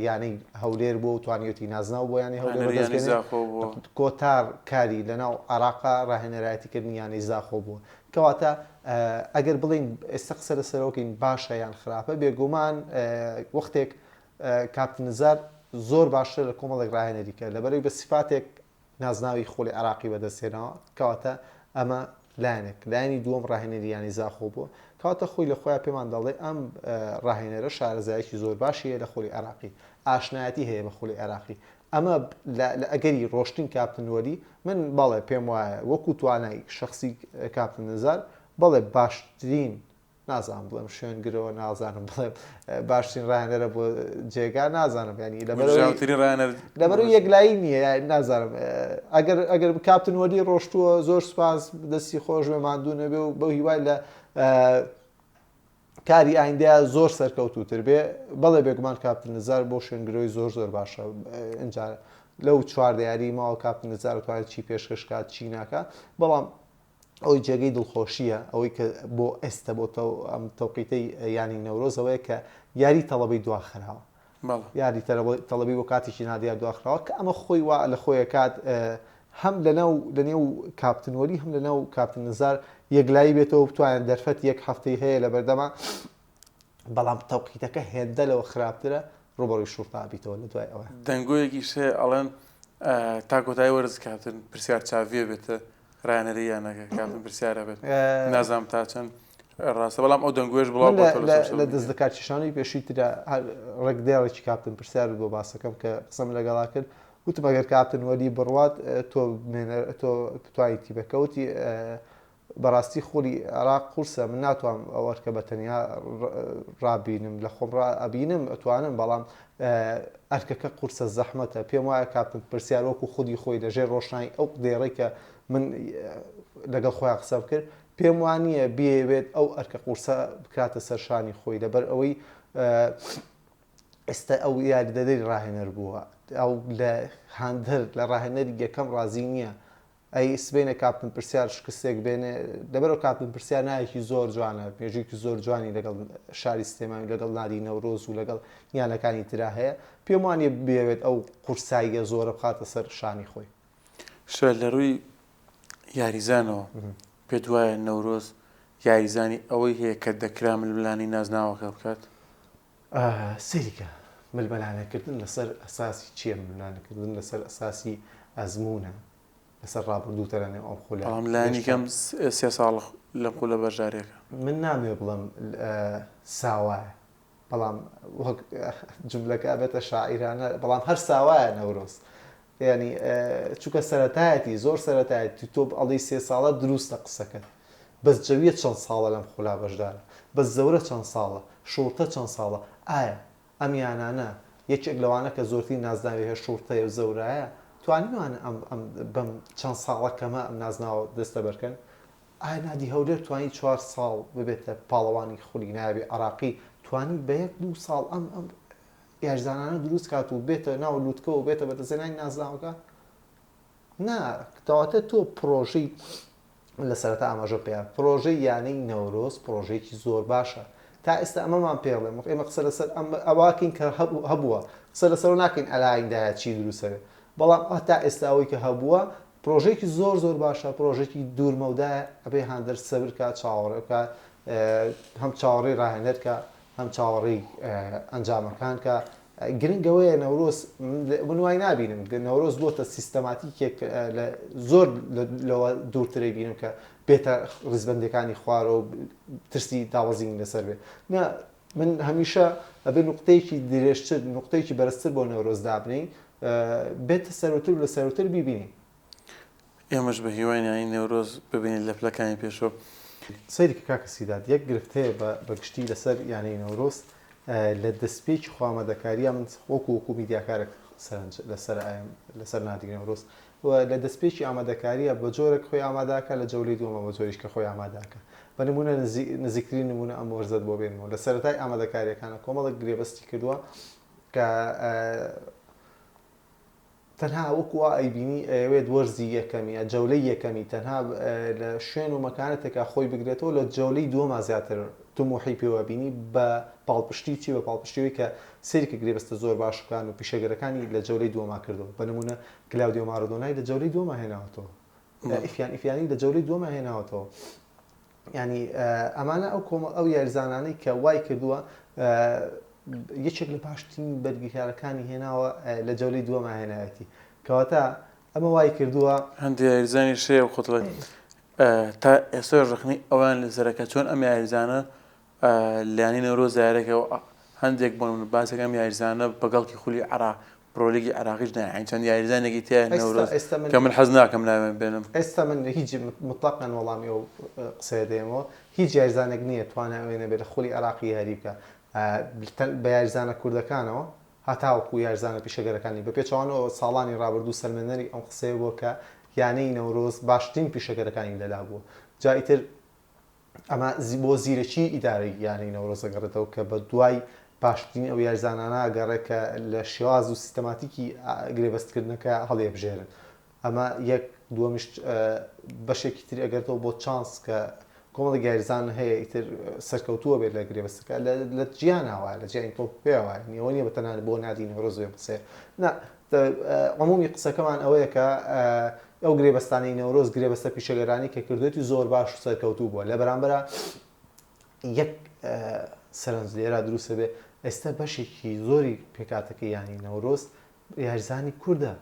یانەی هەولێر بووە و توانیویەتی نازناو بۆ یانەی هەولێر ڕاهێنەری بەدەست یانەی بێنێ. زاخۆ بووە. کۆتا کاری لەناو عێراقا ڕاهێنەرایەتیکردنی یانەی زاخۆ بووە. کەواتە ئەگەر بڵێین ئێستا قسە لەسەرەوە کەین باشە یان خراپە، بێگومان وەختێک کاپتن نزار زۆر باشترە لە کۆمەڵێک ڕاهێنەری کە لەبەرئەوەی بە سیفاتێک نازناوی خولی عێراقی بەدەستهێناوە، کەواتە ئەمە لایەنێک، لایەنی دووەم ڕاهێنەری یانەی زاخۆ بووە، کەواتە خۆی لە خۆیا پێمان دەڵێ ئەم ڕاهێنەرە شارەزایەکی زۆر باشی هەیە لە خولی عێراقی، ئاشنایەتی هەیە بە خولی عێراقی، ئەمە لە ئەگەری ڕۆشتنی کاپتن وەلی، من بەڵێ پێم وایە وەکو توانای شەخسی کاپتن نزار بەڵێ باشترین نازانم بڵێم شوێنگرەوە نازانم بڵێم باشترین ڕاهێنەرە بۆ جێگا نازانم ینی لەبەرترین ڕاهێنەر لەبەرەوەی یەکلایی نییە نازانم ئەگەر ئەگەر کاپتن وەلی ڕۆشتووە زۆر سوپاس دەستی خۆش بێ ماندوو نەبێ و بەو هیوای لە کاری ئایندەیە زۆر سەرکەوتووتر بێ بەڵێ بێگومان کاپتن نزار بۆ شوێنگرەوەی زۆر زۆر باشە ئینجا لەو چوار یاری ماوە کاپتن نزار توانێت چی پێشکەش کات چی ناکا بەڵام ئەوەی جێگەی دڵخۆشییە، ئەوەی کە بۆ ئێستە بۆ ئەم تەوقیتەی یانەی نەورۆز ئەوەیە کە یاری تەڵەبەی دواخراوە. یاری تەڵەبەی بۆ کاتێکی نادیار دواخراوە کە ئەمە خۆی وا لە خۆی کات هەم لەناو لەنێو کاپتن وەلی هەم لەناو کاپتن نزار یەکلایی بێتەوە بتوانێت دەرفەت یەک هەفتەی هەیە لە بەردەما بەڵام تەوقیتەکە هێندە لەوە خراپترە ڕوبەڕوی شوڕتا بیتەوە لە دوای ئەوە. دەنگۆیەکیش هەیە ئەڵێن تا کۆتایی وەرز کاپتن پرسیار چاڤیە بێتە ڕایەنەری یانەکە کاپتن پرسیارە بێت نازانم تا چەند ڕاستە بەڵام ئەو دەنگۆیەش بڵاو بۆتەوە لە لە دەست لەکارکێشانەوەی پێشووی ترا ڕێک دێڕێکی کاپتن پرسیار بۆ باسەکەم کە قسەم لەگەڵا کرد وتم ئەگەر کاپتن وەلی بڕوات تۆ تۆ بتوانیت تیپەکە وتی بەڕاستی خولی عێراق قورسە من ناتوانم ئەو ئەرکە بە تەنیا ڕابینم لە خۆم ڕا ئەبینم ئەتوانم بەڵام ئەرکەکە قورسە زەحمەتە پێم وایە کاپتن پرسیار وەکو خودی خۆی لەژێر ڕۆشنایی ئەو دێڕەی کە من لەگەڵ خۆیان قسەم کرد پێم وانییە بیەوێت ئەو ئەرکە قورسە بکاتە سەر شانی خۆی لەبەر ئەوەی ئێستا ئەو یاریدەدەری ڕاهێنەر بووە ئەو لە هاندەر لە ڕاهێنەری یەکەم ڕازی نییە ئەی سبەینێ کاپتن پرسیار شکستێک بێنێ لەبەرەوە کاپتن پرسیار ناوێکی زۆر جوانە مێژوویەکی زۆر جوانی لەگەڵ شاری سلێمانی و لەگەڵ نادی نەورۆز و لەگەڵ یانەکانی ترا هەیە پێم وانیە بێوێت ئەو قورساییە زۆرە بخاتە سەر شانی خۆی. شوێ لە ڕووی یاریزانەوە پێت وایە نەورۆز یاریزانی ئەوەی هەیە کە دەکرا ململانێی نازناوەکە بکات؟ سەیرکە ململانێکردن لەسەر ئەساسی چییە؟ ململانێکردن لەسەر ئەساسی ئەزموونە، لەسەر ڕابردووتە لەنێو ئەم خولە. بەڵام لایەنی کەم سێ ساڵ لەم خولە بەشداریەکە. من نامەوێ بڵێم ساوایە، بەڵام وەک جوملەکە ئەبێتە شاعیرانە، بەڵام هەر ساوایە نەورۆز. یانی چونکە سەرەتایەتی، زۆر سەرەتایەتی، تۆ ئەڵێی سێ ساڵە دروستە قسەکەت. بەس جەویە چەند ساڵە لەم خولا بەشدارە؟ بەس زەورە چەند ساڵە؟ شوڕتە چەند ساڵە؟ ئایا ئەم یانانە یەکێک لەوانە کە زۆرترین نازناوی هەیە شوڕتەیە و زەورایە توانیوانە ئەم ئەم بەم چەند ساڵە کەمە ئەم نازناوە دەستەبەر کەن؟ ئایا نادی هەولێر توانی چوار ساڵ ببێتە پاڵەوانی خولی نایابی عێراقی توانی بە یەک دوو ساڵ ئەم ئەم یاریزانانە دروست کات و بێتە ناو لوتکە و بێتە بەدەستهێنانی نازناوەکە؟ نا کەواتە تۆ پڕۆژەی لە سەرەتا ئاماژە پێیا پرۆژەی یانەی نەورۆز پرۆژەیەکی زۆر باشە تا ئێستا ئەمەمان پێڵێم ئێمە قسە لەسەر ئەم ئەواکەین کە هەبووە قسە لەسەر ناکەین ئەلایندایە چی دروستەوێ بەڵام تا ئێستا ئەوەی کە هەبووە پرۆژێکی زۆر زۆر باشە پرۆژێکی دوور مەودایە ئەبێ هاندەر سەبر کا چاوەڕێ بکە هەم چاوەڕێی ڕاهێنەر کە هەم چاوەڕێی ئەنجامەکان کە گرنگ ئەوەیە نەورۆز من وای نابینم نەورۆز بۆتە سیستەماتیکێک لە زۆر لەوە دوورترەی بینم کە بێتە ڕیزبەندەکانی خوارەوە ترسی داوەزین لەسەر بێ نا من هەمیشە ئەبێ نقطەیەکی درێژتر نقطەیەکی بەرزتر بۆ نەورۆز دابنین بێتە سەروتر لە سەروتر بیبینین ئێمەش بە هیواین یانەی نەورۆز ببینین لە پلەکانی پێشەوە. سەیری کە کاکە سیداد یەک گرفت هەیە بە بە گشتی لەسەر یانەی نەورۆز لە دەستپێکی خۆ ئامادەکارییا من وەکو وەکو میدیاکارێک سەرنج لەسەر ئایم لەسەر نادی نەورۆز و لە دەستپێکی ئامادەکارییا بە جۆرێک خۆی ئاماداکە لە جەولەی دووەمە بە جۆریش کە خۆی ئاماداکە بە نمونە نزیکترین نمونە ئەم وەرزەت بۆ بێنمەوە لە سەرەتای ئامادەکاریەکانە کۆمەڵێک گرێبەستی کردووە کە تەنها وەکو وا ئەیبینی ئەیەوێت وەرزی یەکەمی یا جەولەی یەکەمی تەنها لە شوێن و مەکانەتێکا خۆی بگرێتەوە لە جەولەی دووەما زیاتر تموحی پێوە بینی بە پاڵپشتی چی بە پاڵپشتی ئەوەی کە سەیری کە گرێبەستە زۆر باشەکان و پیشەگەرەکانی لە جەولەی دووەما کردەوە بە نمونە کلاودیۆ مارادۆنای لە جەولەی دووەما هێناوەتەوە ئیفیان ئیفیانی لە جەولەی دووەما هێناوەتەوە یانی ئەمانە ئەو کۆمە ئەو یاریزانانەی کە وای کردووە یەکێک لە باشترین بەرگریکارەکانی هێناوە لە جەولەی دووەما هێناوێتی کەواتە ئەمە وای کردووە هەندێک یاریزانی شەیە خۆتڵێ تا ئێستا ڕخنەی ئەوان لەسەرەکە چۆن ئەم یاریزانە لانی نەورۆز یارێکەوە هەندێک بۆ باسەکەم یاریزانە بەگەڵکی خولی عراق پرۆلیگی عێراقیش نایە یانی چەند یاریزانێکی تیایە ئێستا نەورۆز ئێستا من کە من حەز ناکەم ناویان بێنم. ئێستا من هیچ مطلقا وەڵامی ئەو قسەیە دەیەمەوە هیچ یاریزانێک نییە توانای ئەوەی نەبێت لە خولی عێراقی یاری بکا بە یاریزانە کوردەکانەوە هەتاوەکو یاریزانە پیشەگەرەکانی بە پێچەوانەوە ساڵانی ڕابردوو سەلمێنەری ئەم قسەیە بووە کە یانەی نەورۆز باشترین پیشەگەرەکانی لەلا بووە جا ئیتر ئەمە بۆ زیرەکیی ئیدارەی یانەی نەورۆز دەگەڕێتەوە کە بە دوای باشترین ئەو یاریزانانە ئەگەڕێ کە لە شێواز و سیستەماتیکی گرێبەستکردنەکە هەڵیبژێرن. ئەمە یەک، دووەمیش بەشێکی تری ئەگەرێتەوە بۆ چانس کە کۆمەڵێک یاریزان هەیە ئیتر سەرکەوتووە بێت لە گرێبەستەکە لە جیهانا وایە لە جیهانی تۆپ پێ وایە ئەوە نییە بە تەنها بۆ نادی نەورۆز بێ قسەیە نا عمومی قسەکەمان ئەوەیە کە ئەو گرێبەستانەی نەورۆز گرێبەستە پیشەگەرانی کە کردوێتی زۆر باش و سەرکەوتوو بووە لە بەرامبەرا یەک سەرنج لێرا دروستە بێ ئێستا بەشێکی زۆری پێکاتەکە یانی نەورۆز یاریزانی کوردە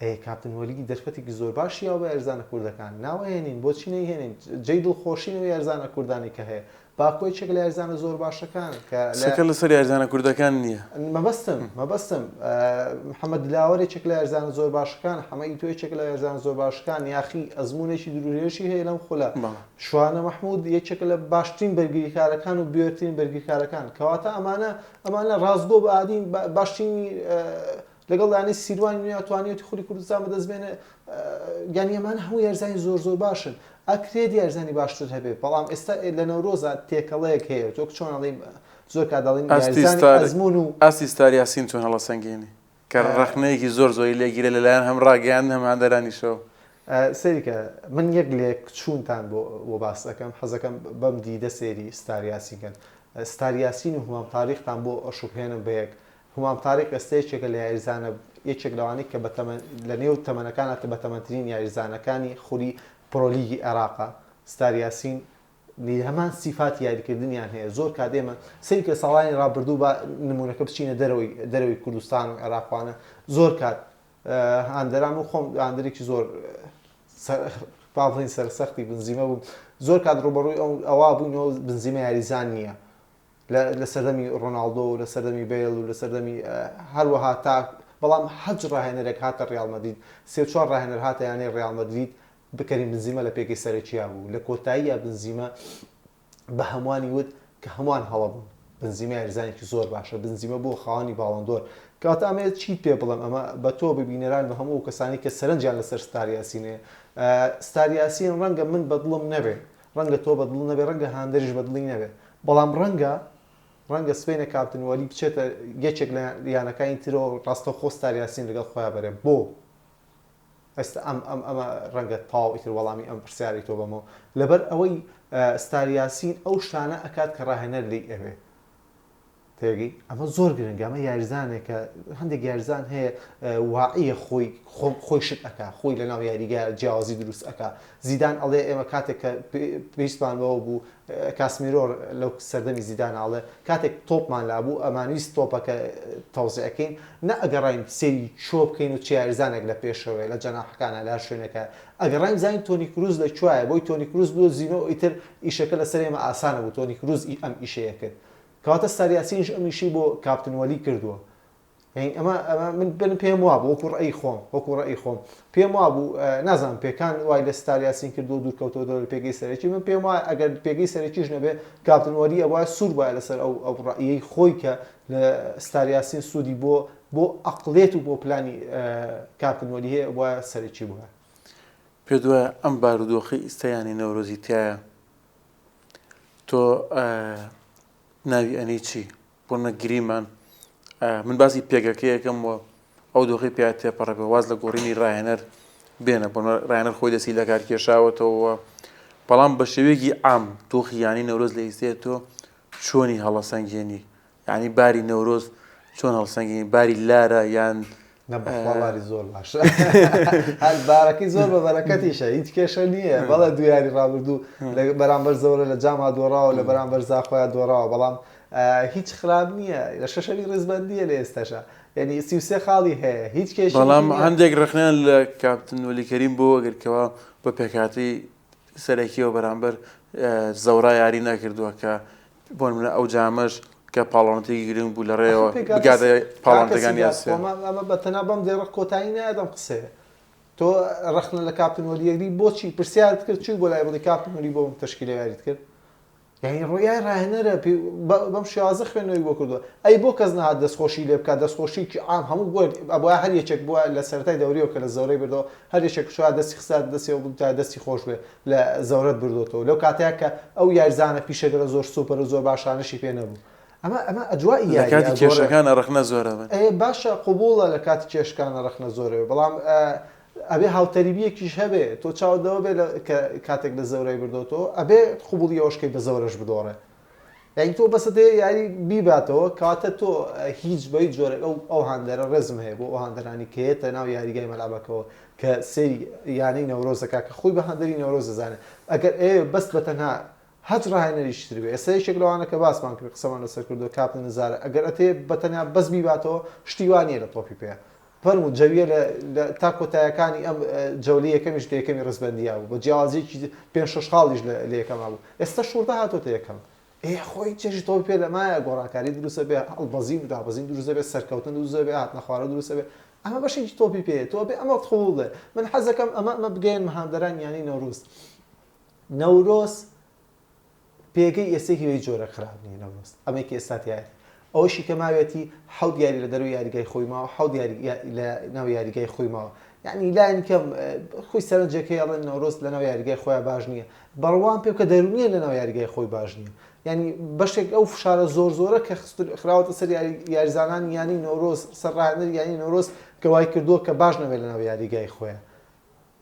ئەی کاپتن وەلی دەرفەتێکی زۆر باشی یاوە بە یاریزانە کوردەکان ناوەهێنین بۆچی نەیهێنین جێی دڵخۆشین ئەو یاریزانە کوردانەی کە هەیە باکۆ یەکێکە لە یاریزانە زۆر باشەکان کە لە قسەکە لەسەر یاریزانە کوردەکان نییە. مەبەستم مەبەستم محەمەد دلاوەر یەکێک لە یاریزانە زۆر باشەکان حەمە ئیتۆ یەکێک لە یاریزانە زۆر باشەکان یاخی ئەزموونێکی دوورودرێژی هەیە لەم خولە بەڵێ. شوانە مەحموود یەکێکە لە باشترین بەرگریکارەکان و بوێرترین بەرگریکارەکان کەواتە ئەمانە ئەمانە ڕاستگۆ بە ئادین باشترینی لەگەڵ یانەی سیروانی نوێ توانیویەتی خولی کوردستان بەدەست بێنێ یانی ئەمانە هەموو یاریزانی زۆر زۆر باشن ئەکرێت یاریزانی باشتر هەبێت بەڵام ئێستا لە نەورۆزا تێکەڵەیەک هەیە تۆ چۆن ئەڵێی زۆر کات دەڵێن ئاستی یاریزانی ستار ئەزموون و ئاستی ستار یاسین چۆن هەڵەسەنگێنی کە ڕەخنەیەکی زۆر زۆری لێگیرە لەلایەن هەم ڕاگەیاندن هەم هاندەرانیشەوە. سەیرکە من یەک لێک چوونتان بۆ بۆ باس ئەکەم حەزەکەم بەم دیدە سەیری ستار یاسین کەن ستار یاسین و همام تاریقتان بۆ ئەشوبهێنم بە یەک همام تاریق ئێستا یەکێکە لە یاریزانە یەکێک لەوانەی کە بەتەمەن لە نێو تەمەنەکانا بەتەمەنترین یاریزانەکانی خولی پرۆلیگی عێراقە، ستار یاسین هەمان سیفاتی یاریکردنیان هەیە زۆر کات ئێمە سەیری کە ساڵانی ڕابردوو با نمونەکە بچینە دەرەوەی دەرەوەی کوردستان و عێراقوانە زۆر کات هاندەران و خۆم هاندەرێکی زۆر با بڵێین سەرسەختی بنزیمە بووم زۆر کات ڕوبەڕووی ئەو ئەوا بووینەوە بنزیمە یاریزان نییە لە سەردەمی ڕۆناڵدۆ و لە سەردەمی بەیڵ و لە سەردەمی هەروەها تا بەڵام هەچ ڕاهێنەرێک هاتە ڕیاڵ مەدرید سێ چوار ڕاهێنەر هاتە یانەی ڕیاڵ مەدرید بکەریم بنزیمە لە پێگەی سەرەکیا بوو لە کۆتاییە بنزیمە بە هەمووانی وت کە هەمووان هەڵە بوون بنزیمە یاریزانێکی زۆر باشە بنزیمە بووە خاوەنی باڵۆندۆر کەواتە ئەمە چیت پێ بڵێم ئەمە بە تۆ بە بینەران بە هەموو کەسانی کە سەرنجیان لەسەر ستار یاسینەیە ستار یاسین ڕەنگە من بەدڵم نەبێ ڕەنگە تۆ بەدڵ نەبێ ڕەنگە هاندەریش بەدڵی نەبێ بەڵام ڕەنگە ڕەنگە سبەینێ کاپتن وەلی بچێتە یەکێک لە یانەکانی ترەوە ڕاستەوخۆ ستار یاسین لەگەڵ خۆیان بەرێ بۆ ئێستا ئەم ئەم ئەمە ڕەنگە تەواو ئیتر وەڵامی ئەم پرسیارەی تۆ بەمەوە لەبەر ئەوەی ستار یاسین ئەو شتانە ئەکات کە ڕاهێنەر لێی ئەوێ تێگەی ئەمە زۆر گرنگە ئەمە یاریزانێکە هەندێک یاریزان هەیە واعیە خۆی خۆی شت ئەکا خۆی لە ناو یاریگا جیاوازی دروست ئەکا زیدان ئەڵێ ئێمە کاتێک کە پێویستمان بەوە بوو کاسمیرۆ لەو سەردەمی زیدان ئەڵێ کاتێک تۆپمان لابوو ئەمانویست تۆپەکە تەوزیعەکەین نە ئەگەڕاین سێری چۆ بکەین و چ یاریزانێک لە پێشەوەیە لە جەناحەکانە لە هەر شوێنێکە ئەگەڕاین بزانین تۆنی کروز لە کوایە بۆی تۆنی کروز بدۆزینەوە ئیتر ئیشەکە لەسەر ئێمە ئاسانە بوو تۆنی کروز ئەم ئیشەیە کرد کەواتە ستار یاسینیش ئەم ئیشەی بۆ کاپتن وەلی کردووە یعنی ئەمە ئەمە من من پێم وابوو وەکو ڕەئی خۆم وەکو ڕەئی خۆم پێم وابوو نازانم پێکان وای لە ستار یاسین کردووە دوور کەوتەوە لە پێگەی سەرەکی من پێم وایە ئەگەر پێگەی سەرەکیش نەبێ کاپتن وەلی ئەبوایە سوور بایە لەسەر ئەو ئەو ڕەئیەی خۆی کە لە ستار یاسین سوودی بۆ بۆ ئەقڵێت و بۆ پلانی کاپتن وەلی هەیە ئەبوایە سەرەکی بوایە. پێت وایە ئەم بارودۆخەی ئیستا یانەی نەورۆزی تیایە تۆ ناوی ئەنێی چی؟ بۆ نە گریمان من باسی پێگەکەیەکەم و ئەو دۆخی پیا تێپەڕێ بە واز لە گۆڕینی ڕاهێنەر بێنە بۆ ڕاهێنەر خۆی دەستی لە کار کێشاوەتەوە بەڵام بە شێوەیەکی عام دۆخی یانی نەورۆز لە ئیستێ تۆ چۆنی هەڵەسەنگێنی یانی باری نەورۆز چۆن هەڵسەنگێنی باری لارە یان نا بەخوا باری زۆر باشە هەر بارەکەی زۆر بە بەرەکەتیشە هیچ کێشە نییە بەڵێ دوو یاری ڕابردوو لە بەرامبەر زەورە لە جاما دۆڕاوە لە بەرامبەر زاخۆیا دۆڕاوە بەڵام هیچ خراپ نییە لە شەشەمی ڕیزبەندیە لە ئێستاشە یعنی 33 خاڵی هەیە هیچ کێشەیەکی بەڵام نییە. هەندێک ڕەخنەیان لە کاپتن وەلی کەریم بۆ ئەگەر کەوا بە پێکهاتەی سەرەکیەوە بەرامبەر زەورا یاری نەکردووە کە بۆ نمونە ئەو جامەش کە پاڵەوانێتیەکی گرنگ بوو لە ڕێیەوە بگاتە پاڵەوانێتیەکانی ئاسیا. ئەمە بە تەنها بەم دێڕە کۆتایی نایەت ئەم قسەیە. تۆ ڕەخنە لە کاپتن وەلی ئەگری بۆچی پرسیارت کرد چووی بۆ لای بڵی کاپتن وەلی بۆ بەم تەشکیلە یاریت کرد؟ یانی ڕۆیای ڕاهێنەرە بەم شێوازە خوێندنەوەی بۆ کردووە ئەی بۆ کەس نەهات دەستخۆشی لێ بکات دەستخۆشیکی عام هەموو بۆ ئەبوایە هەر یەکێک بووە لە سەرەتای دەوریەوە کە لە زەورەی بردەوە هەر یەکێک شوایە دەستی خستە دەستیەوە بوتایە دەستی خۆش بێ لە زەورەت بردۆتەوە لەو کاتەیە کە ئەو یاریزانە پیشەگەرە زۆر سوپەر و زۆر باشانەشی پێ نەبوو ئەمە ئەمە ئەجوای لە کاتی کێشەکانە ڕەخنە زۆرە بن. ئێ باشە قبوڵە لە کاتی کێشکانە ڕەخنە زۆرە بێ بەڵام ئەبێ هاوتەریبیەکیش هەبێ تۆ چاوت لەوە بێ کە کاتێک لە زەورای بردۆتەوە ئەبێ قبوڵی ئەوەش کەی بە زەورەش بدۆڕێ یانی تۆ بەسە دەیە یاری بیباتەوە کەواتە تۆ هیچ بە هیچ جۆرێک ئەو ئەو هاندەرە ڕێزم هەیە بۆ ئەو هاندەرانی کە یەتە ناو یاریگای مەلعەبەکەوە کە سەیری یانەی نەورۆز دەکات کە خۆی بە هاندەری نەورۆز دەزانێت ئەگەر ئەیەوێ بەس بە تەنها هەچ ڕاهێنەریکی تر بێ ئێستا یەکێک لەوانە کە باسمان کرد قسەمان لەسەر کردووە کاپتن نزارە ئەگەر ئەتەوێ بە تەنها بەس بیباتەوە شتی وا نییە لە تۆپی پێ فەرموو جەویە لە لە تا کۆتایەکانی ئەم جەولەی یەکەمیش لە یەکەمی ڕیزبەندیا بوو بە جیاوازیەکی پێنج شەش خاڵیش لە لە یەکەما بوو ئێستا شوڕدە هاتۆتە یەکەم ئێ خۆی چێژی تۆپی پێ لەمایە گۆڕانکاری دروست ئەبێ هەڵبەزین و دابەزین دروست ئەبێ سەرکەوتن دروست ئەبێ هاتنە خوارەوە دروست ئەبێ ئەمە بەشێکی تۆپی پێیە تۆ ئەبێ ئەمە قبوڵ بێ من حەزەکەم ئەمە ئەمە بگەیەنمە هاندەرانی یانەی نەورۆز نەورۆز پێگەی ئێستەی هیوەی جۆرە خراپ نییە نەورۆز ئەمەی کە ئێستا تیایەتی ئەوەشی کە ماوێتی حەوت یاری لە دەرەوەی یاریگای خۆی ماوە حەوت یاری لە ناو یاریگای خۆی ماوە یعنی لایەن کەم خۆی سەرنجێک هەیە ئەڵێن نەورۆز لە ناو یاریگای خۆیان باش نییە بڕوام پێ بکە دەروونیە لە ناو یاریگای خۆی باش نییە یعنی بەشێک ئەو فشارە زۆر زۆرە کە خراوەتە سەر یاریزانانی یانی نەورۆز سەر ڕاهێنەری یانی نەورۆز کە وای کردووە کە باش نەبێت لە ناو یاریگای خۆیان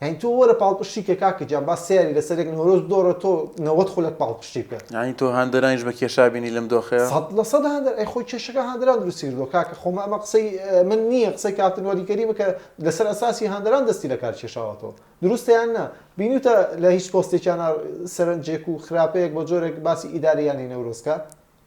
یانی تۆ وەرە پاڵپشتی کە کاکە گیان با سێ یاری لەسەر یەک نەورۆز بدۆڕێ تۆ 90 خولەک پاڵپشتی بکە. یانی تۆ هاندەرانیش بە کێشا بینی لەم دۆخەیا؟ 100% هاندەر ئەی خۆی کێشەکە هاندەران دروستی کردووە کاکە خۆ ئەمە قسەی من نییە قسەی کاپتن وەلی کەریمە کە لەسەر ئەساسی هاندەران دەستی لەکار کێشاوەتەوە دروستە یان نا بینیوتە لە هیچ پۆستێکیانا سەرنجێک و خراپەیەک بە جۆرێک باسی ئیدارەی یانەی نەورۆز کات؟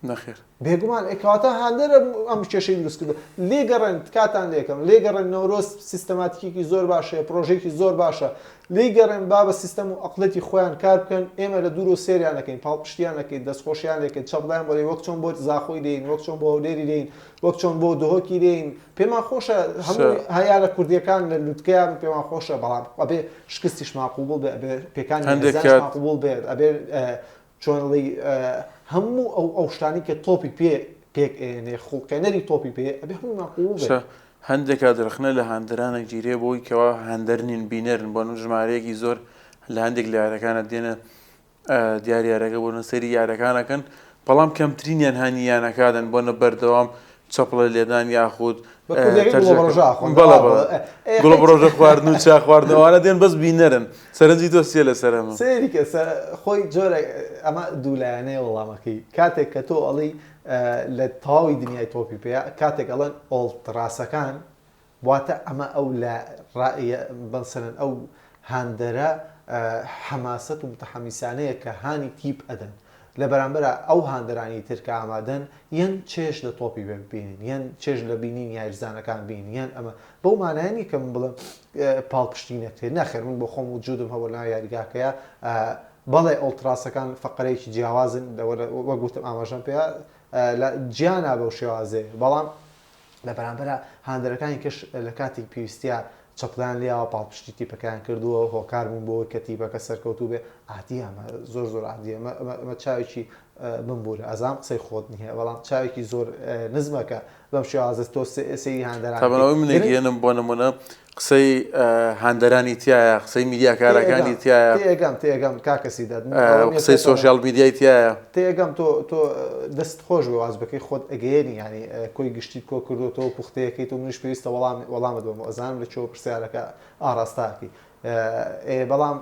نەخێر. بێگومان ئێ کەواتە هاندەرە ئەم کێشەی دروست کردووە. لێگەڕێن تکاتان لێکەم لێگەڕێن نەورۆز سیستەماتیکێکی زۆر باش هەیە پرۆژەیەکی زۆر باشە لێیگەڕێن با بە سیستەم و ئەقڵێتی خۆیان کار بکەن ئێمە لە دوورەوە سێریان ئەکەین پاڵپشتیان ئەکەین دەستخۆشیان لێکەین چەپڵەیان بۆ لێین وەک چۆن بۆ زاخۆی لێین وەک چۆن بۆ هەولێری لێین وەک چۆن بۆ دهۆکی لێین پێمان خۆشە هەموو هەیە کوردیەکان لە لوتکەیان بن پێمان خۆشە بەڵام ئەبێ شکستیشمان قوبوڵ بێ ئەبێ پێکانی هەندێک یاریزانیشمان کات قوبوڵ بێت ئەبێ چۆن ئەڵێی هەموو ئەو ئەو شتانەی کە تۆپی پێ پێک ئەیەنێ خوڵقێنەری تۆپی پێ ئەبێ هەموومان قبوڵ بێ. شە هەندێک کات رەخنە لە هاندەران ئەگیرێ بۆی کەوا هاندەر نین بینەرن بۆ نمونە ژمارەیەکی زۆر لە هەندێک لە یارەکانە دێنە دیار یارەکە بۆ نە سەیری یارەکان ئەکەن بەڵام کەمترینیان هانی یانەکە دەن بۆ نە بەردەوام چەپڵە لێدان یاخود بە کوردیەکەی تەرجەکە گوڵەبەڕۆژە ئەخۆن بەڵێ دەوا بەڵێ بڵێ ئێ گوڵە قەیچ بڕۆژە خواردن و چا خواردن ئەوانە دێن بەس بینەرن سەرنجی تۆ چیە لەسەر ئەمە؟ سەیری کە سە خۆی جۆرە ئەمە دوولایەنەیە وەڵامەکەی کاتێک کە تۆ ئەڵێی لە تەواوی دنیای تۆپی پێ کاتێک ئەڵێن ئۆڵتراسەکان واتە ئەمە ئەو لە ڕائیە مەسەلەن ئەو هاندەرە حەماسەت و متحەمیسانەیە کە هانی تیپ ئەدەن لە بەرامبەرا ئەو هاندەرانی تر کە ئامادەن یەن چێژ لە تۆپی پێ ببینن یەن چێژ لە بینین یاریزانەکان بین یەن ئەمە بەو مانایە نیە کە من بڵێم پاڵپشتی نەکرێت نەخێر من بۆ خۆم وجودم هەبوو لەناو یاریگاکەیا بەڵێ ئۆڵتراسەکان فەقەرەیەکی جیاوازن وەک وتم ئاماژەم پێ لە جیانا بەو شێوازەیە بەڵام لە بەرامبەرا هاندەرەکانی کەش لە کاتی پێویستیا چەپڵەیان لێیاوە پاڵپشتی تیپەکەیان کردووە هۆکار بوون بۆ کە تیپەکە سەرکەوتوو بێ عادیە ئەمە زۆر زۆر عادیە ئەمە ئەمە چاوێکی بمبوورە ئەزانم قسەی خۆت نییە بەڵام چاوێکی زۆر نزمە کە بەم شێوازە تۆ سەیری هاندەران تابەن ئەوەی من گرنگ ئەیگەیەنم بۆ نمونە قسەی هاندەرانی تیایە قسەی میدیاکارەکانی تێئەگەم تیایە تێئەگەم تێئەگەم کاکە سیداد من ئەوە نییە قسەی پێت ئەڵێم سۆشیال میدیای تیایە. تێئەگەم تۆ تۆ دەست خۆش بێ وازبەکەی خۆت ئەگەیەنی یانی کۆی گشتیت کۆ کردۆتەوە پوختەیەکەیت و منیش پێویستە وەڵام وەڵامت بەمەوە ئەزانم لە کوێوە پرسیارەکە ئاڕاستە ئەکەی ئێ بەڵام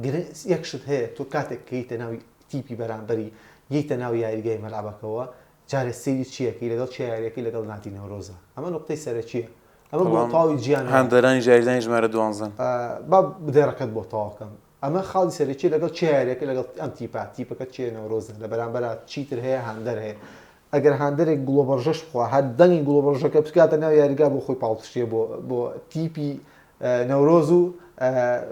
گرنگ یەک شت هەیە تۆ کاتێک کە یەیتە ناو تیپی بەرامبەری یەیتە ناو یاریگای مەلعەبەکەوە جارێ سەیری چی ئەکەی لەگەڵ کێ یاریەکەی لەگەڵ نادی نەورۆزە ئەمە نوقتەی سەرەکیە ئەمە بۆ بەڵام تەواوی جیان وایە. هاندەرانیش یاریزانی ژمارە دوانزەن. با دێڕەکەت بۆ تەواو کەم ئەمە خاڵی سەرەکیە لەگەڵ کێ یاریەکەی لەگەڵ ئەم تیپە تیپەکە کێیە نەورۆزە لە بەرامبەرا چیتر هەیە هاندەر هەیە ئەگەر هاندەرێک گوڵۆبەڕژەش بخوا هەر دەنگی گوڵۆبەڕژەکە بگاتە ناو یاریگا بۆ خۆی پاڵپشتیە بۆ بۆ تیپی نەورۆز و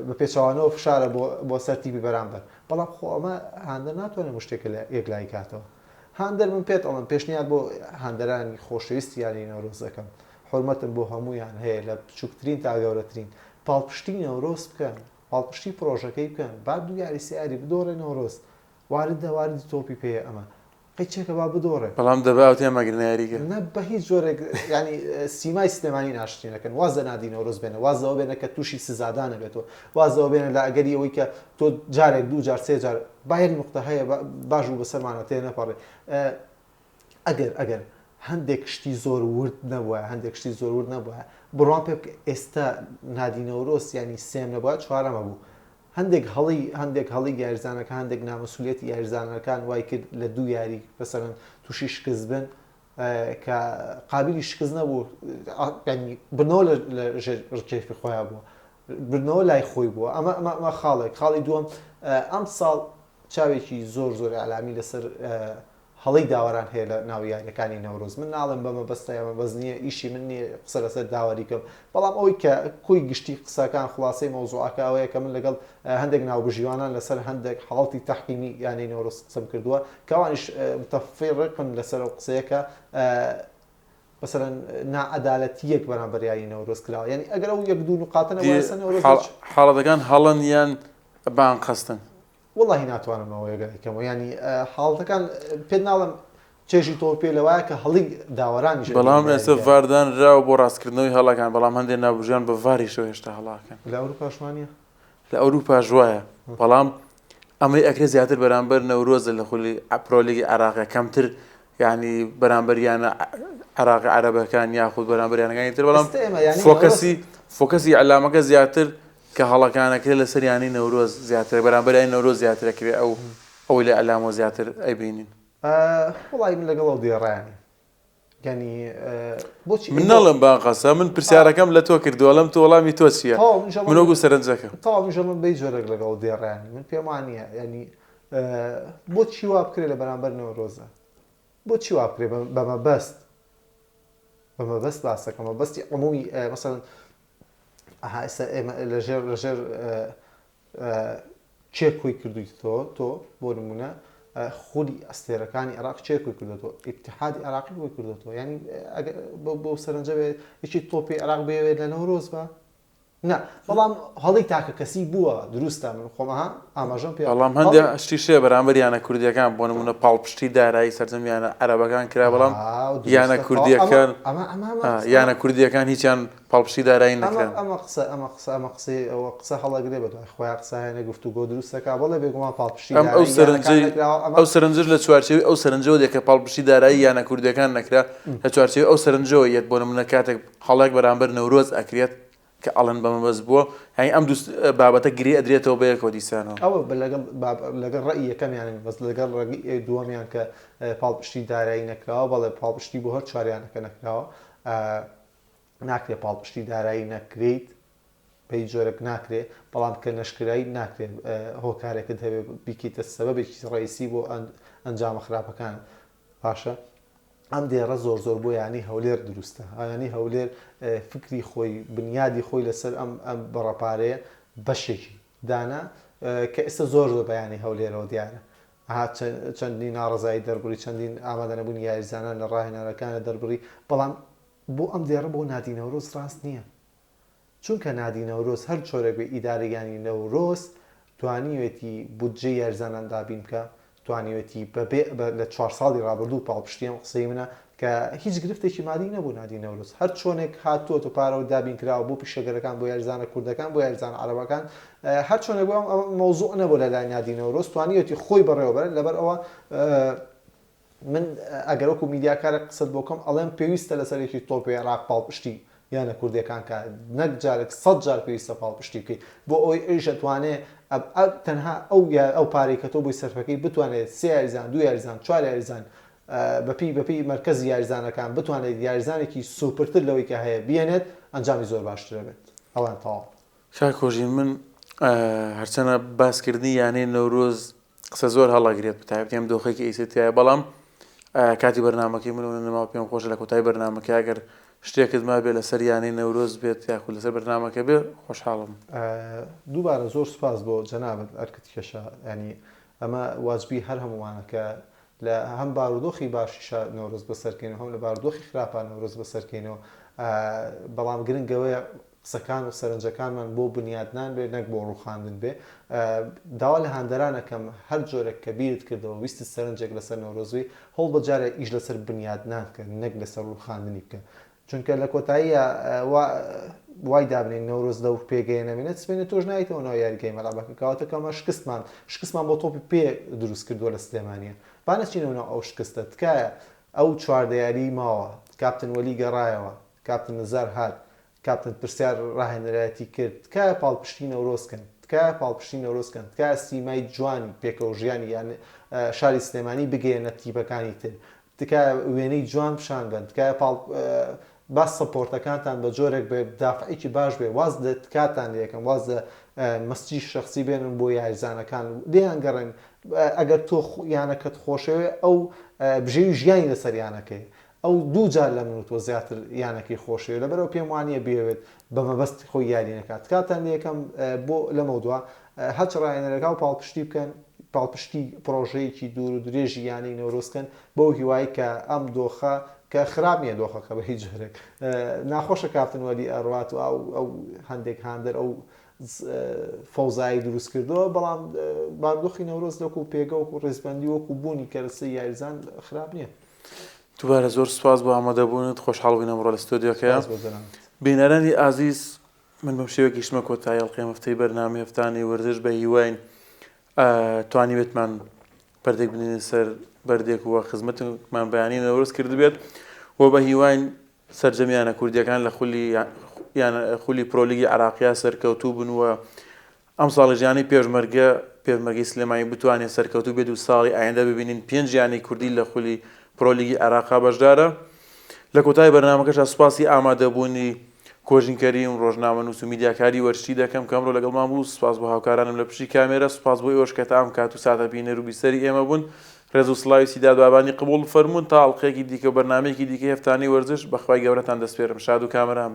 بە پێچەوانەوە فشارە بۆ بۆ سەر تیپی بەرامبەر بەڵام خۆ ئەمە هاندەر ناتوانێت مشتێکە لە یەکلایی کاتەوە. هاندەر من پێت ئەڵێم پێشنیار بۆ هاندەرانی خۆشەویستی یانەی نەورۆز دەکەم حورمەتم بۆ هەموویان هەیە لە بچووکترین تا گەورەترین پاڵپشتی نەورۆز بکەن پاڵپشتی پرۆژەکەی بکەن با دوو یاری سێ یاری بدۆڕێ نەورۆز واردە واردی تۆپی پێیە ئەمە قیچێکە با بدۆڕێ. بەڵام دەبا ئەو تێ مەگرنە یاریگە. نا بە هیچ جۆرێک یانی سیمای سلێمانی ناشرینەکەن واز لە نادی نەورۆز بێنە واز لەوە بێنە کە تووشی سزادان نەبێتەوە واز لەوە بێنە لە ئەگەری ئەوەی کە تۆ جارێک دوو جار سێ جار با یەک نوقتە هەیە باش بوو بەسەرمانە تێ نەپەڕێ ئەگەر ئەگەر هەندێک شتی زۆر ورد نەبووە هەندێک شتی زۆر ورد نەبووە بڕوام پێ بکە ئێستا نادی نەورۆز یانی سێم نەبووە چوارەمە بوو هەندێک هەڵەی هەندێک هەڵەی یاریزانەکان هەندێک نامەسولیەتی یاریزانەکان وای کرد لە دوو یاری مەسەلەن تووشی شکست بن کە قابلی شکست نەبوو ینی بردنەوە لە ژێر ڕکێفی خۆیان بووە بردنەوە لای خۆی بووە ئەمە ئەمە ئەمە خاڵێک خاڵی دووەم ئەم ساڵ چاوێکی زۆر زۆر ئەلامی لەسەر هەڵەی داوەران هەیە لە ناو یاریەکانی نەورۆز من ناڵێم بە مەبەستە یا مەبەست نییە ئیشی من نییە قسە لەسەر داوەری کەم بەڵام ئەوەی کە کۆی گشتی قسەکان خلاصەی مەوزوعەکە ئەوەیە کە من لەگەڵ هەندێک ناوبژیوانان لەسەر هەندێک حاڵەتی تەحکیمی یانەی نەورۆز قسەم کردووە کە ئەوانیش متفقن لەسەر ئەو قسەیە کە مەسەلەن ناعەدالەتییەک بەرامبەر یاری نەورۆز کراوە یانی ئەگەر ئەو یەک دوو نوقاتە نەبوایە نەورۆز حاڵەتەکان هەڵەن یان بە ئەنقەستن؟ وەڵاهی ناتوانم ئەوە یەکلایی کەمەوە یانی حاڵەتەکان پێت ناڵێم چێژی تۆپی پێ لەوایە کە هەڵی داوەرانیش بەڵام ئێستا ڤار دانراوە بۆ ڕاستکردنەوەی هەڵەکان بەڵام هەندێک ناوبژیان بە ڤاریشەوە هێشتا هەڵاکەن لە ئەوروپاش وانە لە ئەوروپاش وایە بەڵام ئەمەی ئەکرێ زیاتر بەرامبەر نەورۆزە لە خولی پرۆلیگی عراقە کەمتر یعنی بەرامبەر یانە عراقی عەرەبەکان یاخود بەرامبەر یانەکانی تر بەڵام focus ی focus ی ئەلامەکە زیاتر کە هەڵەکان ئەکرێ لەسەر یانەی نەورۆز زیاترە بەرامبەر یانەی نەورۆز زیاتر ئەکرێ ئەو ئەوەی لە ئەلامەوە زیاتر ئەیبینین. وەڵایی من لەگەڵ ئەو دێڕەیان نیم یانی بۆچی من ناڵێم با قەسە من پرسیارەکەم لە تۆ کردووە ئەڵێم تۆ وەڵامی تۆ چییە من وەکو سەرنجەکەم تەواو منیش ئەڵێم بەی جۆرێک لەگەڵ ئەو دێڕەیان نیم من پێم وا نییە یانی بۆچی وا بکرێ لە بەرامبەر نەورۆزە بۆچی وا بکرێ بە مەبەست بە مەبەست باسەکەم مەبەستی عمومی مەسەلەن ئەها ئێستا ئێمە لەژێر لەژێر کێ کۆی کردویتەوە تۆ بۆ نمونە خولی ئەستێرەکانی عێراق کێ کۆی کردوێتەوە ئیتحادی عێراقی کۆی کردوێتەوە ینی بۆ سەرنجە بێت یەکی تۆپی عێراق بێوێت لە نەورۆز بە نا بەڵام هەڵی تاکە کەسی بووە دروستە من خۆمەها ئاماژەم پێ بەڵام هەندێک شتی شێ بەرامبەر یانە کوردیەکان بۆ نمونە پاڵپشتی دارایی سەرجەم یانە عەرەبەکان کرا بەڵام یانە کوردیەکان یانە کوردیەکان هیچیان پاڵپشتی دارایی نەکران. ئەمە قسە ئەمە قسە ئەمە قسەی ئەوە قسە هەڵەگرێ بە دوای خۆیا قسە هێنێ گفتوگۆ دروست دەکا بەڵێ بێگومان پاڵپشتی ئەم ئەو دارایی یانەکان سەرنجەی نەکراوە ئەمە ئەو سەرنجەش لە چوارچێوەی ئەو سەرنجەوە دێ کە پاڵپشتی دارایی یانە کوردیەکان نەکرا لە چوارچێوەی ئەو سەرنجەوە یەت بۆ نمونە کاتێک هەڵەیەک بەرامبەر نەورۆز ئەکرێت کە ئەڵێن بە مەبەست بووە یانی ئەم دوو بابەتە گرێ ئەدرێتەوە بەیەکەوە دیسانەوە. ئەوە لەگەڵ لەگەڵ ڕەئی یەکەمیانم بەس لەگەڵ ڕەئی دووەمیان کە پاڵپشتی دارایی نەکراوە بەڵێ پاڵپشتی بۆ هەر چواریانەکە نەکراوە ناکرێ پاڵپشتی دارایی نەکرێیت بە هیچ جۆرێک ناکرێ بەڵام کە نەشکرایت ناکرێت هۆکارێکت هەبێ بیکەیتە سەبەبێکی ڕئیسی بۆ ئەنجامە خراپەکان باشە ئەم دێڕە زۆر زۆر بۆ یانی هەولێر دروستە یانی هەولێر فکری خۆی بنیادی خۆی لەسەر ئەم ئەم بەڕەپارەیە بەشێکی دانا کە ئێستا زۆر زۆر بەیانی هەولێرەوە دیارە ها چەندین ناڕەزایی دەربڕی چەندین ئامادەنەبوونی یاریزانان لە ڕاهێنانەکانە دەربڕی بەڵام بۆ ئەم دێڕە بۆ نادی نەورۆز ڕاست نییە چونکە نادی نەورۆز هەر چۆرێک بێ ئیدارەی یانی نەورۆز توانیوێتی بودجەی یاریزانان دابین بکا توانیوێتی بەبێ لە چوار ساڵی ڕابردوو پاڵپشتی ئەم قسەی منە کە هیچ گرفتێکی مادی نەبوو نادی نەورۆز هەر چۆنێک هاتووەتە پارەوە دابین کراوە بۆ پیشەگەرەکان بۆ یاریزانە کوردەکان بۆ یاریزانە عەرەبەکان هەر چۆنێک بوو ئەم مەوزوع نەبوو لە لای نادی نەورۆز توانیوێتی خۆی بەڕێوەبەرێت لەبەر ئەوە من ئەگەر وەکو میدیاکارێک قسەت بۆ بکەم ئەڵێم پێویستە لەسەر یەکی تۆپی عێراق پاڵپشتی یانە کوردیەکان کا نەک جارێک سەد جار پێویستە پاڵپشتی بکەیت بۆ ئەوەی ئەویش ئەتوانێ تەنها ئەو ئەو پارەی کە تۆ بۆی سەرفەکەی بتوانێت سێ یاریزان دوو یاریزان چوار یاریزان بەپی بەپی مەرکەزی یاریزانەکان بتوانێت یاریزانێکی سوپرتر لەوەی کە هەیە بێنێت ئەنجامی زۆر باشترە بێت ئەوان تەواو. کاک هۆژین من هەرچەنە باسکردنی یانەی نەورۆز قسە زۆر هەڵەگرێت بەتایبەتی ئەم دۆخەی کە ئیسە تایە بەڵام کاتی بەرنمەکەی من نەماوە پێم خۆشە لە کۆتایی بەرنمەکە ئەگەر شتێکت مابێ لەسەر یانەی نەورۆز بێت یاخود لەسەر بەرنمەکە بێ خۆشحاڵم. دووبارە زۆر سوپاس بۆ جەنابت ئەرکت کێشا یانی ئەمە واجبی هەر هەموومانە کە لە هەم بارودۆخی باشیشا نەورۆز بەسەرکەین و هەم لە بارودۆخی خراپا نەورۆز بەسەرکەینەوە بەڵام گرنگ ئەوەیە قسەکان و سەرنجەکانمان بۆ بنیادنان بێ نەک بۆ ڕووخاندن بێ. داوا لە هاندەران ئەکەم هەر جۆرێک کە بیرت کردەوە ویستت سەرنجێک لەسەر نەورۆز بی هەوڵبە جارێ ئیش لەسەر بنیادنان بکە نەک لەسەر ڕووخاندنی بکە چونکە لە کۆتاییا وا وای دابنێین نەورۆز لەو پێگەیە نەمێنێت سبەینێ تۆش نایتەوە ناو یاریگای مەلعەبەکە کەواتە کەمە شکستمان شکستمان بۆ تۆپی پێ دروست کردووە لە سلێمانیە با نەچینەوە ناو ئەو شکستە تکایە ئەو چواردە یاریی ماوە کاپتن وەلی گەڕایەوە کاپتن نزار هات کاپتن پرسیار ڕاهێنەرایەتی کرد تکایە پاڵپشتی نەورۆز کەن تکایە پاڵپشتی نەورۆز کەن تکایە سیمای جوانی پێکەوە ژیانی یان شاری سلێمانی بگەیەنە تیپەکانی تر تکایە وێنەی جوان پیشان بەن تکایە پاڵ با سەپۆرتەکانتان بە جۆرێک بێ دافعێکی باش بێ واز لە تکاتان لێکەم واز لە مەسجی شخصی بێنن بۆ یاریزانەکان لێیان گەڕێن ئەگەر تۆ یانەکەت خۆشەوێ ئەو بژێوی ژیانی لەسەر یانەکەی ئەو دوو جار لە من و تۆ زیاتر یانەکەی خۆشەوێ لەبەرئەوە پێم وانیە بیەوێت بە مەبەستی خۆی یاری نەکات تکاتان لێکەم بۆ لەمەودوا هەچ ڕاهێنەرەکە و پاڵپشتی بکەن پاڵپشتی پڕۆژەیەکی دوور و درێژی یانەی نەورۆز کەن بەو هیوای کە ئەم دۆخە کە خراپ نییە دۆخەکە بە هیچ جۆرێک ناخۆشە کاپتن وەلی ئەڕوات و ئەو ئەو هەندێک هاندەر ئەو فەوزایی دروست کردووە بەڵام بارودۆخی نەورۆز لەکو پێگە وەکو ڕیزبەندی وەکو بوونی کەرەسەی یاریزان خراپ نییە. دووبارە زۆر سوپاس بۆ ئامادەبوونت خۆشحاڵ بووین ئەمڕۆ لە ستۆدیۆکەیە بینەرانی ئازیز من بەم شێوە گەیشتمە کۆتایی ئەڵقەی هەفتەی بەرنامەی هەفتانەی وەرزش بە هیواین توانیبێتمان پردێک بنێنە سەر بەردێک و خزمەتمان بەیانی نەورۆز کردبێت و بە هیواین سەرجەم یانە کوردیەکان لە خولی یانە خولی پرۆلیگی عراقیا سەرکەوتوو بن و ئەمساڵیش یانەی پێشمەرگە پێشمەرگەی سلێمانی بتوانێت سەرکەوتوو بێت و ساڵی ئایندە ببینین پێنج یانەی کوردی لە خولی پرۆلیگی عێراقا بەشدارە. لە کۆتایی بەرنامەکەشدا سوپاسی ئامادەبوونی کۆژین کەریم، ڕۆژنامەنووس و میدیاکاری وەرزشی دەکەم کە ئەمڕۆ لەگەڵمان بوو، سوپاس بۆ هاوکارانم لە پشتی کامێرا، سوپاس بۆ ئێوەش کە تا ئەم کات و ساتە بینەر و بیسەری ئێمە بوون. ڕێز و سڵاوی سیداد بابانی قبوڵ فەرموون تا ئەڵقەیەکی دیکە و بەرنامەیەکی دیکەی هەفتانەی وەرزش بە خوای گەورەتان دەسپێرم. شاد و کامەران بن.